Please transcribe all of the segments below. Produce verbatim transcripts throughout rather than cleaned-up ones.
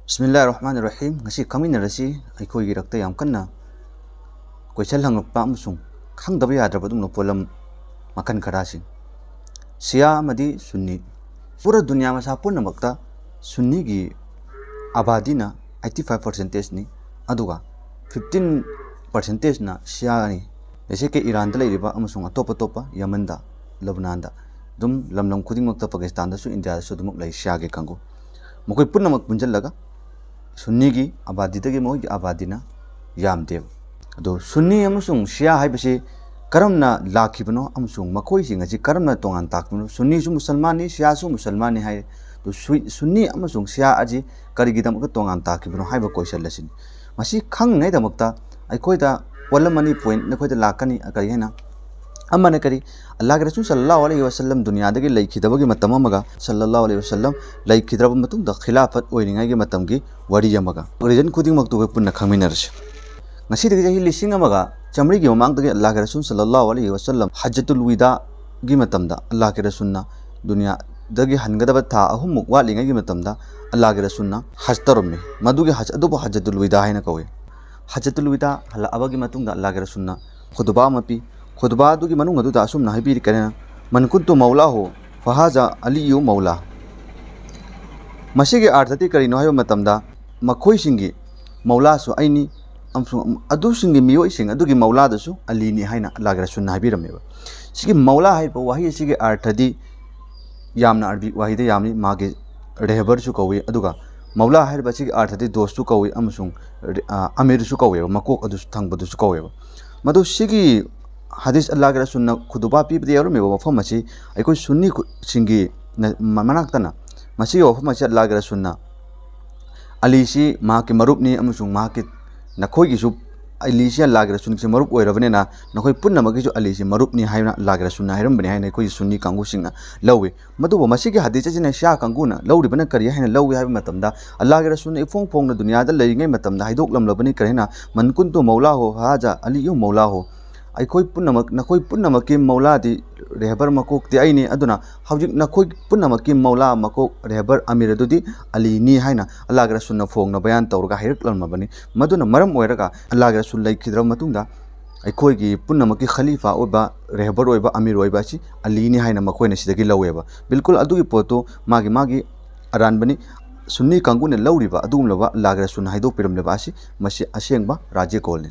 ꯕꯤꯁꯃꯤꯜꯂꯥꯍꯤꯔ ꯔꯍꯃꯥꯅꯤꯔ ꯔꯍꯤꯝ꯫ ꯉꯁꯤ ꯈꯪꯃꯤꯟꯅꯔꯁꯤ ꯑꯩꯈꯣꯏꯒꯤ ꯏꯔꯛꯇ ꯌꯥꯝ ꯀꯟꯅ ꯀꯣꯏꯁꯟ ꯍꯪꯂꯛꯄ ꯑꯃꯁꯨꯡ ꯈꯪꯗꯕ ꯌꯥꯗ꯭ꯔꯕ ꯑꯗꯨꯒꯨꯝꯂꯕ ꯄꯣꯠꯂꯝ ꯃꯈꯜ ꯈꯔꯁꯤꯡ꯫ ꯁꯤꯌꯥ ꯑꯃꯗꯤ ꯁꯨꯟꯅꯤ꯫ ꯄꯨꯔꯥ ꯗꯨꯅꯤꯌꯥ ꯃꯁꯥ ꯄꯨꯝꯅꯃꯛꯇ ꯁꯨꯟꯅꯤꯒꯤ ꯑꯕꯥꯗꯤꯅ eighty five percentageꯅꯤ, ꯑꯗꯨꯒ fifteen percentageꯅ ꯁꯤꯌꯥꯅꯤ꯫ ꯖꯩꯁꯦ ꯀꯤ ꯏꯔꯥꯟꯗ ꯂꯩꯔꯤꯕ ꯑꯃꯁꯨꯡ ꯑꯇꯣꯞ ꯑꯇꯣꯞꯄ ꯌꯃꯟꯗ, ꯂꯕꯅꯥꯟꯗ, ꯑꯗꯨꯝ ꯂꯝ ꯂꯝ ꯈꯨꯗꯤꯡꯃꯛꯇ, ꯄꯥꯀꯤꯁꯇꯥꯟꯗꯁꯨ, ꯏꯟꯗꯤꯌꯥꯗꯁꯨ ꯑꯗꯨꯃꯛ ꯂꯩ ꯁꯤꯌꯥꯒꯤ ꯀꯥꯡꯕꯨ꯫ ꯃꯈꯣꯏ ꯄꯨꯝꯅꯃꯛ ꯄꯨꯟꯁꯤꯜꯂꯒ ꯁꯨꯟꯅꯤꯒꯤ ꯑꯕꯥꯗꯤꯗꯒꯤ ꯃꯈꯣꯏꯒꯤ ꯑꯕꯥꯗꯤꯅ ꯌꯥꯝꯗꯦꯕ꯫ ꯑꯗꯣ ꯁꯨꯟꯅꯤ ꯑꯃꯁꯨꯡ ꯁꯤꯌꯥ ꯍꯥꯏꯕꯁꯤ ꯀꯔꯝꯅ ꯂꯥꯛꯈꯤꯕꯅꯣ ꯑꯃꯁꯨꯡ ꯃꯈꯣꯏꯁꯤꯡ ꯑꯁꯤ ꯀꯔꯝꯅ ꯇꯣꯉꯥꯟ ꯇꯥꯛꯄꯅꯣ? ꯁꯨꯟꯅꯤꯁꯨ ꯃꯨꯁꯜꯃꯥꯟꯅꯤ, ꯁꯤꯌꯥꯁꯨ ꯃꯨꯁꯜꯃꯥꯟꯅꯤ ꯍꯥꯏ꯫ ꯑꯗꯣ ꯁꯨꯏ-, ꯁꯨꯟꯅꯤ ꯑꯃꯁꯨꯡ ꯁꯤꯌꯥ ꯑꯁꯤ ꯀꯔꯤꯒꯤꯗꯃꯛꯇ ꯇꯣꯉꯥꯟ ꯇꯥꯛꯈꯤꯕꯅꯣ ꯍꯥꯏꯕ ꯀꯣꯏꯁꯟ ꯑꯁꯤꯅꯤ꯫ ꯃꯁꯤ ꯈꯪꯅꯉꯩꯗꯃꯛꯇ ꯑꯩꯈꯣꯏꯗ ꯄꯣꯠꯂꯝ ꯑꯅꯤ point ꯑꯩꯈꯣꯏꯗ ꯂꯥꯛꯀꯅꯤ꯫ ꯀꯔꯤ ꯍꯥꯏꯅ? ꯑꯃꯅ ꯀꯔꯤ? ꯑꯜꯂꯥꯍꯒꯤ ꯔꯁꯨꯜ ꯁꯜꯂꯜꯂꯥꯍꯨ ꯑꯂꯩꯍꯤ ꯋꯁꯜꯂꯝ ꯗꯨꯅꯤꯌꯥꯗꯒꯤ ꯂꯩꯈꯤꯗꯕꯒꯤ ꯃꯇꯝ ꯑꯃꯒ ꯁꯜꯂꯜꯂꯥꯍꯨ ꯑꯂꯩꯍꯤ ꯋꯁꯜꯂꯝ ꯂꯩꯈꯤꯗ꯭ꯔꯕ ꯃꯇꯨꯡꯗ ꯈꯤꯂꯥꯐꯠ ꯑꯣꯏꯔꯤꯉꯩꯒꯤ ꯃꯇꯝꯒꯤ ꯋꯥꯔꯤ ꯑꯃꯒ꯫ ꯔꯤꯖꯟ ꯈꯨꯗꯤꯡꯃꯛꯇꯨ ꯑꯩꯈꯣꯏ ꯄꯨꯟꯅ ꯈꯪꯃꯤꯟꯅꯔꯁꯤ꯫ ꯉꯁꯤꯗꯒꯤ ꯆꯍꯤ ꯂꯤꯁꯤꯡ ꯑꯃꯒ ꯆꯥꯃꯔꯤꯒꯤ ꯃꯃꯥꯡꯗꯒꯤ ꯑꯜꯂꯥꯍꯒꯤ ꯔꯁꯨꯜ ꯁꯜꯂꯜꯂꯥꯍꯨ ꯑꯂꯩꯍꯤ ꯋꯁꯜꯂꯝ ꯍꯖ꯭ꯖꯇꯨꯜ ꯋꯤꯗꯥꯒꯤ ꯃꯇꯝꯗ ꯑꯜꯂꯥꯍꯒꯤ ꯔꯁꯨꯜꯅ ꯗꯨꯅꯤꯌꯥꯗꯒꯤ ꯍꯟꯒꯗꯕ ꯊꯥ ꯑꯍꯨꯝꯃꯨꯛ ꯋꯥꯠꯂꯤꯉꯩꯒꯤ ꯃꯇꯝꯗ ꯑꯜꯂꯥꯍꯒꯤ ꯔꯁꯨꯜꯅ ꯍꯖ ꯇꯧꯔꯝꯃꯤ꯫ ꯃꯗꯨꯒꯤ ꯍꯖ ꯑꯗꯨꯕꯨ ꯍꯖ꯭ꯖꯇꯨꯜ ꯋꯤꯗꯥ ꯍꯥꯏꯅ ꯀꯧꯏ꯫ ꯍꯖ꯭ꯖꯇꯨꯜ ꯋꯤꯗꯥ ꯍꯜꯂꯛꯑꯕꯒꯤ ꯃꯇꯨꯡꯗ ꯑꯜꯂꯥꯍꯒꯤ ꯔꯁꯨꯜꯅ ꯈꯨꯗꯨꯕꯥ ꯑꯃ ꯄꯤ꯫ ꯈꯨꯗꯨꯕꯥ ꯑꯗꯨꯒꯤ ꯃꯅꯨꯡ ꯑꯗꯨꯗ ꯑꯁꯨꯝꯅ ꯍꯥꯏꯕꯤꯔꯤ, ꯀꯔꯤꯅ? "ꯃꯟ ꯀꯨꯟꯇꯨ ꯃꯧꯂꯥꯍꯨ ꯐꯍꯥꯖ ꯑꯂꯤꯌꯨ ꯃꯧꯂꯥ"꯫ ꯃꯁꯤꯒꯤ ꯑꯥꯔꯊꯗꯤ ꯀꯔꯤꯅꯣ ꯍꯥꯏꯕ ꯃꯇꯝꯗ, ꯃꯈꯣꯏꯁꯤꯡꯒꯤ ꯃꯧꯂꯥꯁꯨ ꯑꯩꯅꯤ ꯑꯃꯁꯨꯡ ꯑꯗꯨꯁꯤꯡꯒꯤ ꯃꯤꯑꯣꯏꯁꯤꯡ ꯑꯗꯨꯒꯤ ꯃꯧꯂꯥꯗꯨꯁꯨ ꯑꯂꯤꯅꯤ ꯍꯥꯏꯅ ꯑꯜꯂꯥꯍꯒꯤ ꯔꯁꯨꯜꯅ ꯍꯥꯏꯕꯤꯔꯝꯃꯦꯕ꯫ ꯁꯤꯒꯤ ꯃꯧꯂꯥ ꯍꯥꯏꯔꯤꯕ ꯋꯥꯍꯩ ꯑꯁꯤꯒꯤ ꯑꯥꯔꯊꯗꯤ ꯌꯥꯝꯅ ꯑꯔꯕꯤ ꯋꯥꯍꯩꯗ ꯌꯥꯝꯃꯤ꯫ ꯃꯥꯒꯤ ꯔꯦꯍꯕꯔꯁꯨ ꯀꯧꯏ, ꯑꯗꯨꯒ ꯃꯧꯂꯥ ꯍꯥꯏꯔꯤꯕ ꯑꯁꯤꯒꯤ ꯑꯥꯔꯊꯗꯤ ꯗꯣꯁꯇꯨ ꯀꯧꯏ ꯑꯃꯁꯨꯡ ꯔꯦ-, ꯑ, ꯑꯃꯤꯔꯁꯨ ꯀꯧꯋꯦꯕ, ꯃꯀꯣꯛ ꯑꯗꯨꯁꯨ ꯊꯪꯕꯗꯨꯁꯨ ꯀꯧꯋꯦꯕ꯫ ꯃꯗꯨ ꯁꯤꯒꯤ ꯍꯗꯤꯁ ꯑꯜꯂꯥꯍꯒꯤ ꯔꯁꯨꯜꯅ ꯈꯨꯗꯨꯕꯥ ꯄꯤꯕꯗ ꯌꯥꯎꯔꯝꯃꯤꯕ ꯋꯥꯐꯝ ꯑꯁꯤ ꯑꯩꯈꯣꯏ ꯁꯨꯟꯅꯤ ꯈꯨ-, ꯁꯤꯡꯒꯤ ꯅ-, ꯃ-, ꯃꯅꯥꯛꯇꯅ ꯃꯁꯤꯒꯤ ꯋꯥꯐꯝ ꯑꯁꯤ ꯑꯜꯂꯥꯍꯒꯤ ꯔꯁꯨꯜꯅ ꯑꯂꯤꯁꯤ ꯃꯍꯥꯛꯀꯤ ꯃꯔꯨꯞꯅꯤ ꯑꯃꯁꯨꯡ ꯃꯍꯥꯛꯀꯤ, ꯅꯈꯣꯏꯒꯤꯁꯨ ꯑꯂꯤꯁꯤ ꯑꯜꯂꯥꯍꯒꯤ ꯔꯁꯨꯜꯒꯤꯁꯨ ꯃꯔꯨꯞ ꯑꯣꯏꯔꯕꯅꯤꯅ ꯅꯈꯣꯏ ꯄꯨꯝꯅꯃꯛꯀꯤꯁꯨ ꯑꯂꯤꯁꯤ ꯃꯔꯨꯞꯅꯤ ꯍꯥꯏꯅ ꯑꯜꯂꯥꯍꯒꯤ ꯔꯁꯨꯜꯅ ꯍꯥꯏꯔꯝꯕꯅꯤ ꯍꯥꯏꯅ ꯑꯩꯈꯣꯏꯒꯤ ꯁꯨꯟꯅꯤ ꯀꯥꯡꯕꯨꯁꯤꯡꯅ ꯂꯧꯏ꯫ ꯃꯗꯨꯕꯨ ꯃꯁꯤꯒꯤ ꯍꯗꯤꯁ ꯑꯁꯤꯅ ꯁꯤꯌꯥ ꯀꯥꯡꯕꯨꯅ ꯂꯧꯔꯤꯕꯅ ꯀꯔꯤ ꯍꯥꯏꯅ ꯂꯧꯏ ꯍꯥꯏꯕ ꯃꯇꯝꯗ, ꯑꯜꯂꯥꯍꯒꯤ ꯔꯁꯨꯜꯅ ꯏꯐꯣꯡ ꯐꯣꯡꯅ ꯗꯨꯅꯤꯌꯥꯗ ꯂꯩꯔꯤꯉꯩ ꯃꯇꯝꯗ ꯍꯥꯏꯗꯣꯛꯂꯝꯂꯕꯅꯤ꯫ ꯀꯔꯤ ꯍꯥꯏꯅ? "ꯃꯟ ꯀꯨꯟꯇꯨ ꯃꯧꯂꯥꯍꯨ ꯐꯍꯥꯖ ꯑꯂꯤꯌꯨ ꯃꯧꯂꯥꯍꯨ"꯫ "ꯑꯩꯈꯣꯏ ꯄꯨꯝꯅꯃꯛ, ꯅꯈꯣꯏ ꯄꯨꯝꯅꯃꯛꯀꯤ ꯃꯧꯂꯥꯗꯤ ꯔꯦꯍꯕꯔ ꯃꯀꯣꯛꯇꯤ ꯑꯩꯅꯤ, ꯑꯗꯨꯅ ꯍꯧꯖꯤꯛ ꯅꯈꯣꯏ ꯄꯨꯝꯅꯃꯛꯀꯤ ꯃꯧꯂꯥ ꯃꯀꯣꯛ ꯔꯦꯍꯕꯔ ꯑꯃꯤꯔ ꯑꯗꯨꯗꯤ ꯑꯂꯤꯅꯤ" ꯍꯥꯏꯅ ꯑꯜꯂꯥꯍꯒꯤ ꯔꯁꯨꯜꯅ ꯐꯣꯡꯅ ꯕꯌꯥꯟ ꯇꯧꯔꯒ ꯍꯥꯏꯔꯛꯂꯝꯃꯕꯅꯤ꯫ ꯃꯗꯨꯅ ꯃꯔꯝ ꯑꯣꯏꯔꯒ ꯑꯜꯂꯥꯍꯒꯤ ꯔꯁꯨꯜ ꯂꯩꯈꯤꯗ꯭ꯔꯕ ꯃꯇꯨꯡꯗ ꯑꯩꯈꯣꯏꯒꯤ ꯄꯨꯝꯅꯃꯛꯀꯤ ꯈꯂꯤꯐꯥ ꯑꯣꯏꯕ, ꯔꯦꯍꯕꯔ ꯑꯣꯏꯕ, ꯑꯃꯤꯔ ꯑꯣꯏꯕ ꯑꯁꯤ ꯑꯂꯤꯅꯤ ꯍꯥꯏꯅ ꯃꯈꯣꯏꯅ ꯁꯤꯗꯒꯤ ꯂꯧꯋꯦꯕ꯫ ꯕꯤꯜꯀꯨꯜ ꯑꯗꯨꯒꯤ ꯄꯣꯠꯇꯨ ꯃꯥꯒꯤ ꯃꯥꯒꯤ ꯑꯔꯥꯟꯕꯅꯤ꯫ ꯁꯨꯟꯅꯤ ꯀꯥꯡꯕꯨꯅ ꯂꯧꯔꯤꯕ ꯑꯗꯨꯒꯨꯝꯂꯕ ꯑꯜꯂꯥꯍꯒꯤ ꯔꯁꯨꯜꯅ ꯍꯥꯏꯗꯣꯛꯄꯤꯔꯝꯂꯤꯕ ꯑꯁꯤ ꯃꯁꯤ ꯑꯁꯦꯡꯕ ꯔꯥꯖ꯭ꯌ ꯀꯣꯜꯅꯤ꯫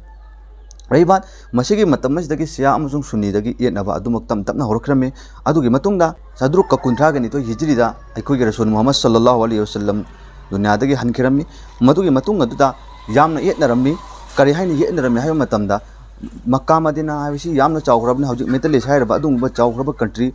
ꯔꯍꯤ ꯕꯥꯠ, ꯃꯁꯤꯒꯤ ꯃꯇꯝ ꯑꯁꯤꯗꯒꯤ ꯁꯤꯌꯥ ꯑꯃꯁꯨꯡ ꯁꯨꯟꯅꯤꯗꯒꯤ ꯌꯦꯠꯅꯕ ꯑꯗꯨꯃꯛ ꯇꯞ ꯇꯞꯅ ꯍꯧꯔꯛꯈ꯭ꯔꯝꯃꯤ꯫ ꯑꯗꯨꯒꯤ ꯃꯇꯨꯡꯗ ꯆꯥꯇ꯭ꯔꯨꯛꯀ ꯀꯨꯟꯊ꯭ꯔꯥꯒ ꯅꯤꯊꯣꯏ ꯍꯤꯖ꯭ꯔꯤꯗ ꯑꯩꯈꯣꯏꯒꯤ ꯔꯁꯨꯜ ꯃꯨꯍꯝꯃꯗ ꯁꯜꯂꯜꯂꯥꯍꯨ ꯑꯂꯩꯍꯤ ꯋꯁꯜꯂꯝ ꯗꯨꯅꯤꯌꯥꯗꯒꯤ ꯍꯟꯈꯤꯔꯝꯃꯤ꯫ ꯃꯗꯨꯒꯤ ꯃꯇꯨꯡ ꯑꯗꯨꯗ ꯌꯥꯝꯅ ꯌꯦꯠꯅꯔꯝꯃꯤ꯫ ꯀꯔꯤ ꯍꯥꯏꯅ ꯌꯦꯠꯅꯔꯝꯃꯤ ꯍꯥꯏꯕ ꯃꯇꯝꯗ, ꯃꯛꯀꯥ ꯃꯗꯤꯅꯥ ꯍꯥꯏꯕꯁꯤ ꯌꯥꯝꯅ ꯆꯥꯎꯈ꯭ꯔꯕꯅꯤ꯫ ꯍꯧꯖꯤꯛ ꯃꯤꯗꯜ ꯏꯁ ꯍꯥꯏꯔꯤꯕ ꯑꯗꯨꯒꯨꯝꯕ ꯆꯥꯎꯈ꯭ꯔꯕ ꯀꯟꯇ꯭ꯔꯤ,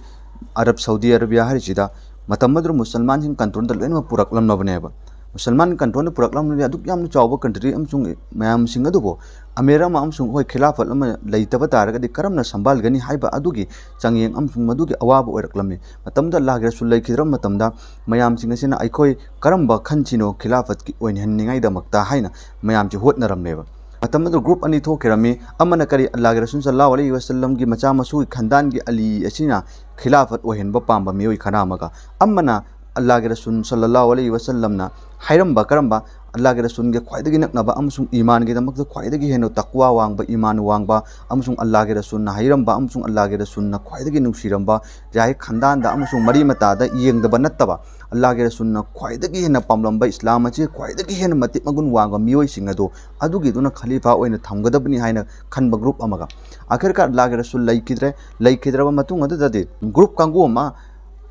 ꯑꯔꯕ ꯁꯥꯎꯗꯤ ꯑꯔꯕꯤꯌꯥ ꯍꯥꯏꯔꯤꯁꯤꯗ ꯃꯇꯝ ꯑꯗꯨꯗ ꯃꯨꯁꯜꯃꯥꯟꯁꯤꯡ ꯀꯟꯇ꯭ꯔꯣꯜꯗ ꯂꯣꯏꯅꯃꯛ ꯄꯨꯔꯛꯂꯝꯂꯕꯅꯦꯕ꯫ ꯃꯨꯁꯜꯃꯥꯟ ꯀꯟꯇ꯭ꯔꯣꯜꯗ ꯄꯨꯔꯛꯂꯝꯂꯕꯅꯤ꯫ ꯑꯗꯨꯛ ꯌꯥꯝꯅ ꯆꯥꯎꯕ ꯀꯟꯇ꯭ꯔꯤ ꯑꯃꯁꯨꯡ ꯃꯌꯥꯝꯁꯤꯡ ꯑꯗꯨꯕꯨ ꯑꯃꯤꯔ ꯑꯃ ꯑꯃꯁꯨꯡ, ꯍꯣꯏ, ꯈꯤꯂꯥꯐꯠ ꯑꯃ ꯂꯩꯇꯕ ꯇꯥꯔꯒꯗꯤ ꯀꯔꯝꯅ ꯁꯝꯕꯥꯜꯒꯅꯤ ꯍꯥꯏꯕ ꯑꯗꯨꯒꯤ ꯆꯥꯡꯌꯦꯡ ꯑꯃꯁꯨꯡ ꯃꯗꯨꯒꯤ ꯑꯋꯥꯕ ꯑꯣꯏꯔꯛꯂꯝꯃꯤ꯫ ꯃꯇꯝꯗꯨꯗ ꯑꯜꯂꯥꯍꯒꯤ ꯔꯁꯨꯜ ꯂꯩꯈꯤꯗ꯭ꯔꯕ ꯃꯇꯝꯗ ꯃꯌꯥꯝꯁꯤꯡ ꯑꯁꯤꯅ ꯑꯩꯈꯣꯏ ꯀꯔꯝꯕ ꯈꯟꯁꯤꯅꯣ ꯈꯤꯂꯥꯐꯠꯀꯤ ꯑꯣꯏꯍꯟꯅꯤꯡꯉꯥꯏꯗꯃꯛꯇ ꯍꯥꯏꯅ ꯃꯌꯥꯝꯁꯤ ꯍꯣꯠꯅꯔꯝꯃꯦꯕ꯫ ꯃꯇꯝ ꯑꯗꯨꯗ ꯒ꯭ꯔꯨꯞ ꯑꯅꯤ ꯊꯣꯛꯈꯤꯔꯝꯃꯤ꯫ ꯑꯃꯅ ꯀꯔꯤ, ꯑꯜꯂꯥꯍꯒꯤ ꯔꯁꯨꯜ ꯁꯜꯂꯜꯂꯥꯍꯨ ꯑꯂꯩꯍꯤ ꯋꯁꯜꯂꯝꯒꯤ ꯃꯆꯥ ꯃꯁꯨꯒꯤ ꯈꯟꯗꯥꯟꯒꯤ ꯑꯂꯤ ꯑꯁꯤꯅ ꯈꯤꯂꯥꯐꯠ ꯑꯣꯏꯍꯟꯕ ꯄꯥꯝꯕ ꯃꯤꯑꯣꯏ ꯈꯔ ꯑꯃꯒ, ꯑꯃꯅ ꯑꯜꯂꯥꯍꯒꯤ ꯔꯁꯨꯜ ꯁꯜꯂꯜꯂꯥꯍꯨ ꯑꯂꯩꯍꯤ ꯋꯁꯜꯂꯝꯅ ꯍꯥꯏꯔꯝꯕ ꯀꯔꯝꯕ, ꯑꯜꯂꯥꯍꯒꯤ ꯔꯁꯨꯜꯒꯤ ꯈ꯭ꯋꯥꯏꯗꯒꯤ ꯅꯛꯅꯕ ꯑꯃꯁꯨꯡ ꯏꯃꯥꯟꯒꯤꯗꯃꯛꯇ ꯈ꯭ꯋꯥꯏꯗꯒꯤ ꯍꯦꯟꯅ ꯇꯛꯋꯥ ꯋꯥꯡꯕ, ꯏꯃꯥꯟ ꯋꯥꯡꯕ ꯑꯃꯁꯨꯡ ꯑꯜꯂꯥꯍꯒꯤ ꯔꯁꯨꯜꯅ ꯍꯥꯏꯔꯝꯕ ꯑꯃꯁꯨꯡ ꯑꯜꯂꯥꯍꯒꯤ ꯔꯁꯨꯜꯅ ꯈ꯭ꯋꯥꯏꯗꯒꯤ ꯅꯨꯡꯁꯤꯔꯝꯕ, ꯆꯍꯤ ꯈꯟꯗꯥꯟꯗ ꯑꯃꯁꯨꯡ ꯃꯔꯤ ꯃꯇꯥꯗ ꯌꯦꯡꯗꯕ ꯅꯠꯇꯕ, ꯑꯜꯂꯥꯍꯒꯤ ꯔꯁꯨꯜꯅ ꯈ꯭ꯋꯥꯏꯗꯒꯤ ꯍꯦꯟꯅ ꯄꯥꯝꯂꯝꯕ, ꯏꯁꯂꯥꯝ ꯑꯁꯤ ꯈ꯭ꯋꯥꯏꯗꯒꯤ ꯍꯦꯟꯅ ꯃꯇꯤꯛ ꯃꯒꯨꯟ ꯋꯥꯡꯕ ꯃꯤꯑꯣꯏꯁꯤꯡ ꯑꯗꯨ ꯑꯗꯨꯒꯤꯗꯨꯅ ꯈꯂꯤꯐꯥ ꯑꯣꯏꯅ ꯊꯝꯒꯗꯕꯅꯤ ꯍꯥꯏꯅ ꯈꯟꯕ ꯒ꯭ꯔꯨꯞ ꯑꯃꯒ, ꯑꯥꯈꯤꯔꯀꯥꯔ ꯑꯜꯂꯥꯍꯒꯤ ꯔꯁꯨꯜ ꯂꯩꯈꯤꯗ꯭ꯔꯦ꯫ ꯂꯩꯈꯤꯗ꯭ꯔꯕ ꯃꯇꯨꯡ ꯑꯗꯨꯗꯗꯤ ꯒ꯭ꯔꯨꯞ ꯀꯥꯡꯕꯨ ꯑꯃ,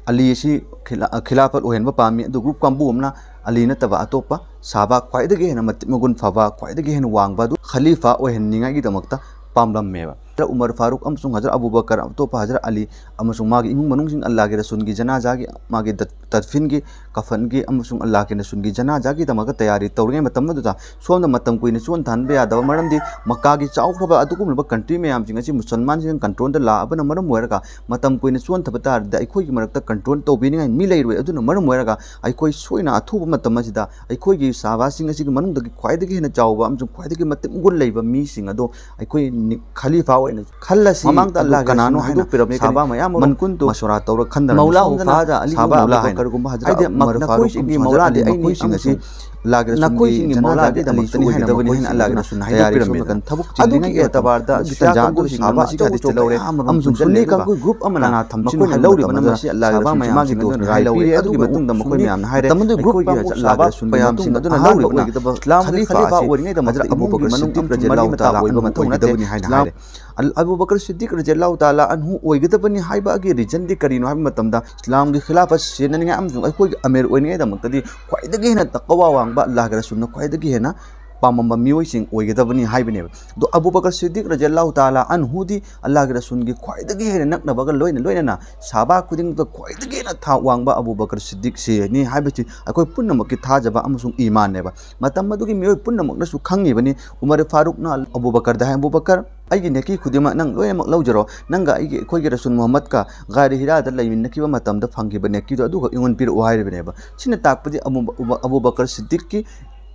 ꯑꯂꯤ ꯑꯁꯤ ꯈꯤꯂꯥ-, ꯈꯤꯂꯥꯐꯠ ꯑꯣꯏꯍꯟꯕ ꯄꯥꯝꯃꯤ, ꯑꯗꯨ ꯒ꯭ꯔꯨꯞ ꯀꯥꯡꯕꯨ ꯑꯃꯅ ꯑꯂꯤ ꯅꯠꯇꯕ ꯑꯇꯣꯞꯄ ꯁꯥꯕ, ꯈ꯭ꯋꯥꯏꯗꯒꯤ ꯍꯦꯟꯅ ꯃꯇꯤꯛ ꯃꯒꯨꯟ ꯐꯕ, ꯈ꯭ꯋꯥꯏꯗꯒꯤ ꯍꯦꯟꯅ ꯋꯥꯡꯕ ꯑꯗꯨ ꯈꯂꯤꯐꯥ ꯑꯣꯏꯍꯟꯅꯤꯡꯉꯥꯏꯒꯤꯗꯃꯛꯇ ꯄꯥꯝꯂꯝꯃꯦꯕ꯫ ꯍꯖꯔꯠ ꯎꯃꯔ ꯐꯥꯔꯨꯛ ꯑꯃꯁꯨꯡ ꯍꯖꯔꯠ ꯑꯕꯨ ꯕꯀꯔ, ꯑꯇꯣꯞꯄ ꯍꯖꯔꯠ ꯑꯂꯤ ꯑꯃꯁꯨꯡ ꯃꯥꯒꯤ ꯏꯃꯨꯡ ꯃꯅꯨꯡꯁꯤꯡ ꯑꯜꯂꯥꯍꯒꯤ ꯔꯁꯨꯜꯒꯤ ꯖꯅꯥꯖꯥꯒꯤ, ꯃꯥꯒꯤ ꯗ-, ꯇꯗꯐꯤꯟꯒꯤ, ꯀꯐꯟꯒꯤ ꯑꯃꯁꯨꯡ ꯑꯜꯂꯥꯍꯒꯤ ꯔꯁꯨꯜꯒꯤ ꯖꯅꯥꯖꯥꯒꯤꯗꯃꯛꯇ ꯇꯌꯥꯔꯤ ꯇꯧꯔꯤꯉꯩ ꯃꯇꯝ ꯑꯗꯨꯗ ꯁꯣꯝꯗ ꯃꯇꯝ ꯀꯨꯏꯅ ꯆꯣꯟꯊꯍꯟꯕ ꯌꯥꯗꯕ, ꯃꯔꯝꯗꯤ ꯃꯛꯀꯥꯒꯤ ꯆꯥꯎꯈ꯭ꯔꯕ ꯑꯗꯨꯒꯨꯝꯂꯕ ꯀꯟꯇ꯭ꯔꯤ ꯃꯌꯥꯝꯁꯤꯡ ꯑꯁꯤ ꯃꯨꯁꯜꯃꯥꯟꯁꯤꯡꯅ ꯀꯟꯇ꯭ꯔꯣꯜꯗ ꯂꯥꯛꯑꯕꯅ ꯃꯔꯝ ꯑꯣꯏꯔꯒ ꯃꯇꯝ ꯀꯨꯏꯅ ꯆꯣꯟꯊꯕ ꯇꯥꯔꯗꯤ ꯑꯩꯈꯣꯏꯒꯤ ꯃꯔꯛꯇ ꯀꯟꯇ꯭ꯔꯣꯜ ꯇꯧꯕꯤꯅꯤꯡꯉꯥꯏ ꯃꯤ ꯂꯩꯔꯣꯏ꯫ ꯑꯗꯨꯅ ꯃꯔꯝ ꯑꯣꯏꯔꯒ ꯑꯩꯈꯣꯏ ꯁꯣꯏꯅ ꯑꯊꯨꯕ ꯃꯇꯝ ꯑꯁꯤꯗ ꯑꯩꯈꯣꯏꯒꯤ ꯁꯍꯥꯕꯥꯁꯤꯡ ꯑꯁꯤꯒꯤ ꯃꯅꯨꯡꯗꯒꯤ ꯈ꯭ꯋꯥꯏꯗꯒꯤ ꯍꯦꯟꯅ ꯆꯥꯎꯕ ꯑꯃꯁꯨꯡ ꯈ꯭ꯋꯥꯏꯗꯒꯤ ꯃꯇꯤꯛ ꯃꯒꯨꯟ ꯂꯩꯕ ꯃꯤꯁꯤꯡ ꯑꯗꯣ ꯑꯩꯈꯣꯏ ꯅꯤ-, ꯈꯂꯤꯐꯥ ꯑꯣꯏꯅ ꯈꯜꯂꯁꯤ꯫ ꯃꯃꯥꯡꯗ ꯑꯗꯨ ꯑꯜꯂꯥꯍꯒꯤ ꯀꯅꯥꯅꯣ ꯔꯁꯨꯜꯅ ꯍꯥꯏꯅ ꯍꯥꯏꯗꯣꯛꯄꯤꯔꯝꯃꯤ ꯁꯍꯥꯕꯥ ꯀꯩꯅꯣ? ꯃꯌꯥꯝ ꯑꯃ ꯃꯟꯀꯨꯟꯇꯨ ꯃꯁꯣꯔꯥ ꯇꯧꯔ ꯈꯟꯗꯅ ꯃꯧꯂꯥ ꯁꯣꯝꯗꯅ ꯎꯐꯥꯗ ꯑꯂꯤ ꯁꯍꯥꯕꯥ ꯃꯧꯂꯥ ꯍꯥꯏꯅ꯫ ꯑꯕꯨꯕꯀꯔꯒꯨꯝꯕ ꯍꯖꯔꯠ ꯍꯥꯏꯗꯤ ꯎꯃꯔ ꯐꯥꯔꯨꯛ ꯅꯈꯣꯏꯁꯤꯡꯒꯤ ꯑꯃꯁꯨꯡ ꯃꯧꯂꯥꯗꯤ ꯍꯖꯔꯠ ꯑꯂꯤ ꯑꯩꯅꯤ ꯃꯈꯣꯏꯁꯤꯡ ꯑꯁꯤ ꯑꯃꯁꯨꯡ ꯑꯜꯂꯥꯍꯒꯤ ꯔꯁꯨꯜꯒꯤ ꯅꯈꯣꯏꯁꯤꯡꯒꯤ ꯖꯅꯥꯖꯥꯗ ꯃꯧꯂꯥꯗꯤ ꯅꯈꯣꯏꯁꯤꯡꯒꯤ ꯃꯧꯂꯥꯗꯤ ꯃꯧꯂꯥꯒꯤꯗꯃꯛꯇꯅꯤ ꯑꯂꯤꯁꯨ ꯍꯥꯏꯅ ꯑꯣꯏꯒꯗꯕꯅꯤ ꯃꯈꯣꯏꯁꯤꯡ ꯍꯥꯏꯅ ꯑꯗꯨꯅ ꯑꯜꯂꯥꯍꯒꯤ ꯔꯁꯨꯜꯅ ꯇꯌꯥꯔꯤ ꯍꯥꯏꯗꯣꯛꯄꯤꯔꯝꯃꯤ꯫ ꯁꯣꯝꯗ ꯊꯕꯛ ꯑꯗꯨꯒꯤ ꯆꯤꯟꯗ꯭ꯔꯤꯉꯩꯗ ꯑꯦꯇꯕꯥꯔꯗ ꯃꯗꯨꯒꯤ ꯁꯤꯌꯥ ꯇꯥꯟꯖꯥ ꯀꯥꯡꯕꯨꯁꯤꯡꯅ ꯑꯗꯨ ꯃꯁꯤꯒꯤ ꯁꯍꯥꯕꯥ ꯍꯗꯤꯁꯇ ꯑꯆꯧꯕ ꯂꯧꯔꯦ꯫ ꯀꯌꯥ ꯑꯃꯔꯣꯝ ꯑꯃꯁꯨꯡ ꯁꯨꯟꯅꯤ ꯆꯨꯝꯁꯤꯜꯂꯦ꯫ ꯀꯥꯡꯕꯨ ꯒ꯭ꯔꯨꯞ ꯑꯃꯅ ꯀꯅꯥ ꯊꯝꯁꯤꯅꯣ ꯃꯈꯣꯏꯅ ꯍꯥꯏꯕ ꯂꯧꯔꯤꯕꯅꯣ ꯃꯇꯝꯗ ꯃꯁꯤ ꯑꯜꯂꯥꯍꯒꯤ ꯁꯍꯥꯕꯥ ꯔꯁꯨꯜ ꯃꯌꯥꯝꯁꯤꯡ ꯃꯥꯒꯤ ꯑꯗꯨꯅ ꯇꯣꯟ ꯍꯥꯏ ꯍꯥꯏꯍꯧꯔꯦ꯫ ꯂꯧꯔꯦ꯫ ꯑꯗꯨꯒꯤ ꯑꯗꯨꯒꯤ ꯃꯇꯨꯡꯗ ꯃꯈꯣꯏ ꯃꯇꯨꯡꯗ ꯃꯌꯥꯝꯅ ꯍꯥꯏꯔꯦ, ꯁꯨꯟꯅꯤ ꯇꯝꯕꯗꯨꯒꯤ ꯒ꯭ꯔꯨꯞ ꯑꯩꯈꯣꯏꯒꯤ ꯀꯥꯡꯕꯨ ꯍꯖꯔꯠ ꯑꯜꯂꯥꯍꯒꯤ ꯁꯍꯥꯕꯥ ꯔꯁꯨꯜꯒꯤ ꯃꯌꯥꯝꯁꯤꯡ ꯃꯇꯨꯡꯗ ꯑꯗꯨꯅ ꯑꯍꯥꯟꯕ ꯂꯧꯔꯤꯕꯅ ꯑꯣꯏꯒꯗꯕ ꯈꯂꯤꯐꯥ ꯈꯂꯤꯐꯥ ꯑꯁꯤ ꯑꯣꯏꯔꯤꯉꯩꯗ ꯃꯗꯨꯅ ꯍꯖꯔꯠ ꯑꯕꯨ ꯕꯀꯔ ꯁꯤꯗꯤꯛ ꯔꯖꯤꯌꯜꯂꯥꯍꯨ ꯇꯥꯂꯥ ꯑꯟꯍꯨ ꯑꯣꯏꯒꯗꯕꯅꯤ ꯍꯥꯏꯅ ꯍꯥꯏꯔꯦ꯫ ꯑꯜ-, ꯑꯕꯨ ꯕꯀꯔ ꯁꯤꯗꯤꯛ ꯔꯖꯤꯌꯜꯂꯥꯍꯨ ꯇꯥꯂꯥ ꯑꯟꯍꯨ ꯑꯣꯏꯒꯗꯕꯅꯤ ꯍꯥꯏꯅ ꯍꯥꯏꯔꯦ꯫ ꯑꯜ-, ꯑꯕꯨ ꯕꯀꯔ ꯁꯤꯗꯤꯛ ꯔꯖꯤꯌꯜꯂꯥꯍꯨ ꯇꯥꯂꯥ ꯑꯟꯍꯨ ꯑꯣꯏꯒꯗꯕꯅꯤ ꯍꯥꯏꯕꯒꯤ ꯔꯤꯖꯟꯗꯤ ꯀꯔꯤꯅꯣ ꯍꯥꯏꯕ ꯃꯇꯝꯗ, ꯏꯁꯂꯥꯝꯒꯤ ꯈꯤꯂꯥꯐꯠ ꯁꯦꯟꯅꯅꯤꯡꯉꯥꯏ ꯑꯃꯁꯨꯡ ꯑꯩꯈꯣꯏꯒꯤ ꯑꯃꯤꯔ ꯑꯣꯏꯅꯤꯡꯉꯥꯏꯗꯃꯛꯇꯗꯤ ꯈ꯭ꯋꯥꯏꯗꯒꯤ ꯍꯦꯟꯅ ꯇꯛꯋꯥ ꯋꯥꯡꯕ ꯑꯜꯂꯥꯍꯒꯤ ꯔꯁꯨꯜꯅ ꯈ꯭ꯋꯥꯏꯗꯒꯤ ꯍꯦꯟꯅ ꯄꯥꯝꯃꯝꯕ ꯃꯤꯑꯣꯏꯁꯤꯡ ꯑꯣꯏꯒꯗꯕꯅꯤ ꯍꯥꯏꯕꯅꯦꯕ꯫ ꯑꯗꯣ ꯑꯕꯨ ꯕꯀꯔ ꯁꯤꯗꯤꯛ ꯔꯖꯤꯌꯜꯂꯥꯍꯨ ꯇꯥꯂꯥ ꯑꯟꯍꯨꯗꯤ ꯑꯜꯂꯥꯍꯒꯤ ꯔꯁꯨꯜꯒꯤ ꯈ꯭ꯋꯥꯏꯗꯒꯤ ꯍꯦꯟꯅ ꯅꯛꯅꯕꯒ ꯂꯣꯏꯅ ꯂꯣꯏꯅꯅ ꯁꯍꯥꯕꯥ ꯈꯨꯗꯤꯡꯃꯛꯇ ꯈ꯭ꯋꯥꯏꯗꯒꯤ ꯍꯦꯟꯅ ꯊꯥꯛ ꯋꯥꯡꯕ ꯑꯕꯨ ꯕꯀꯔ ꯁꯤꯗꯤꯛꯁꯤꯅꯤ ꯍꯥꯏꯕꯁꯤ ꯑꯩꯈꯣꯏ ꯄꯨꯝꯅꯃꯛꯀꯤ ꯊꯥꯖꯕ ꯑꯃꯁꯨꯡ ꯏꯃꯥꯟꯅꯦꯕ꯫ ꯃꯇꯝ ꯑꯗꯨꯒꯤ ꯃꯤꯑꯣꯏ ꯄꯨꯝꯅꯃꯛꯅꯁꯨ ꯈꯪꯉꯤꯕꯅꯤ꯫ ꯎꯃꯔ ꯐꯥꯔꯨꯛꯅ ꯑꯕꯨ ꯕꯀꯔꯗ ꯍꯥꯏ, "ꯑꯕꯨ ꯕꯀꯔ, ꯑꯩꯒꯤ ꯅꯦꯀꯤ ꯈꯨꯗꯤꯡꯃꯛ ꯅꯪ ꯂꯣꯏꯅꯃꯛ ꯂꯧꯖꯔꯣ꯫ ꯅꯪꯒ ꯑꯩꯒꯤ, ꯑꯩꯈꯣꯏꯒꯤ ꯔꯁꯨꯜ ꯃꯨꯍꯝꯃꯗꯀ ꯒꯥꯔꯤ ꯍꯤꯔꯥꯗ ꯂꯩꯃꯤꯟꯅꯈꯤꯕ ꯃꯇꯝꯗ ꯐꯪꯈꯤꯕ ꯅꯦꯀꯤꯗꯣ ꯑꯗꯨꯒ ꯑꯩꯉꯣꯟꯗ ꯄꯤꯔꯛꯑꯣ" ꯍꯥꯏꯔꯤꯕꯅꯦꯕ꯫ ꯁꯤꯅ ꯇꯥꯛꯄꯗꯤ ꯑꯕꯨ, ꯑꯕꯨ, ꯑꯕꯨ ꯕꯀꯔ ꯁꯤꯗꯤꯛꯀꯤ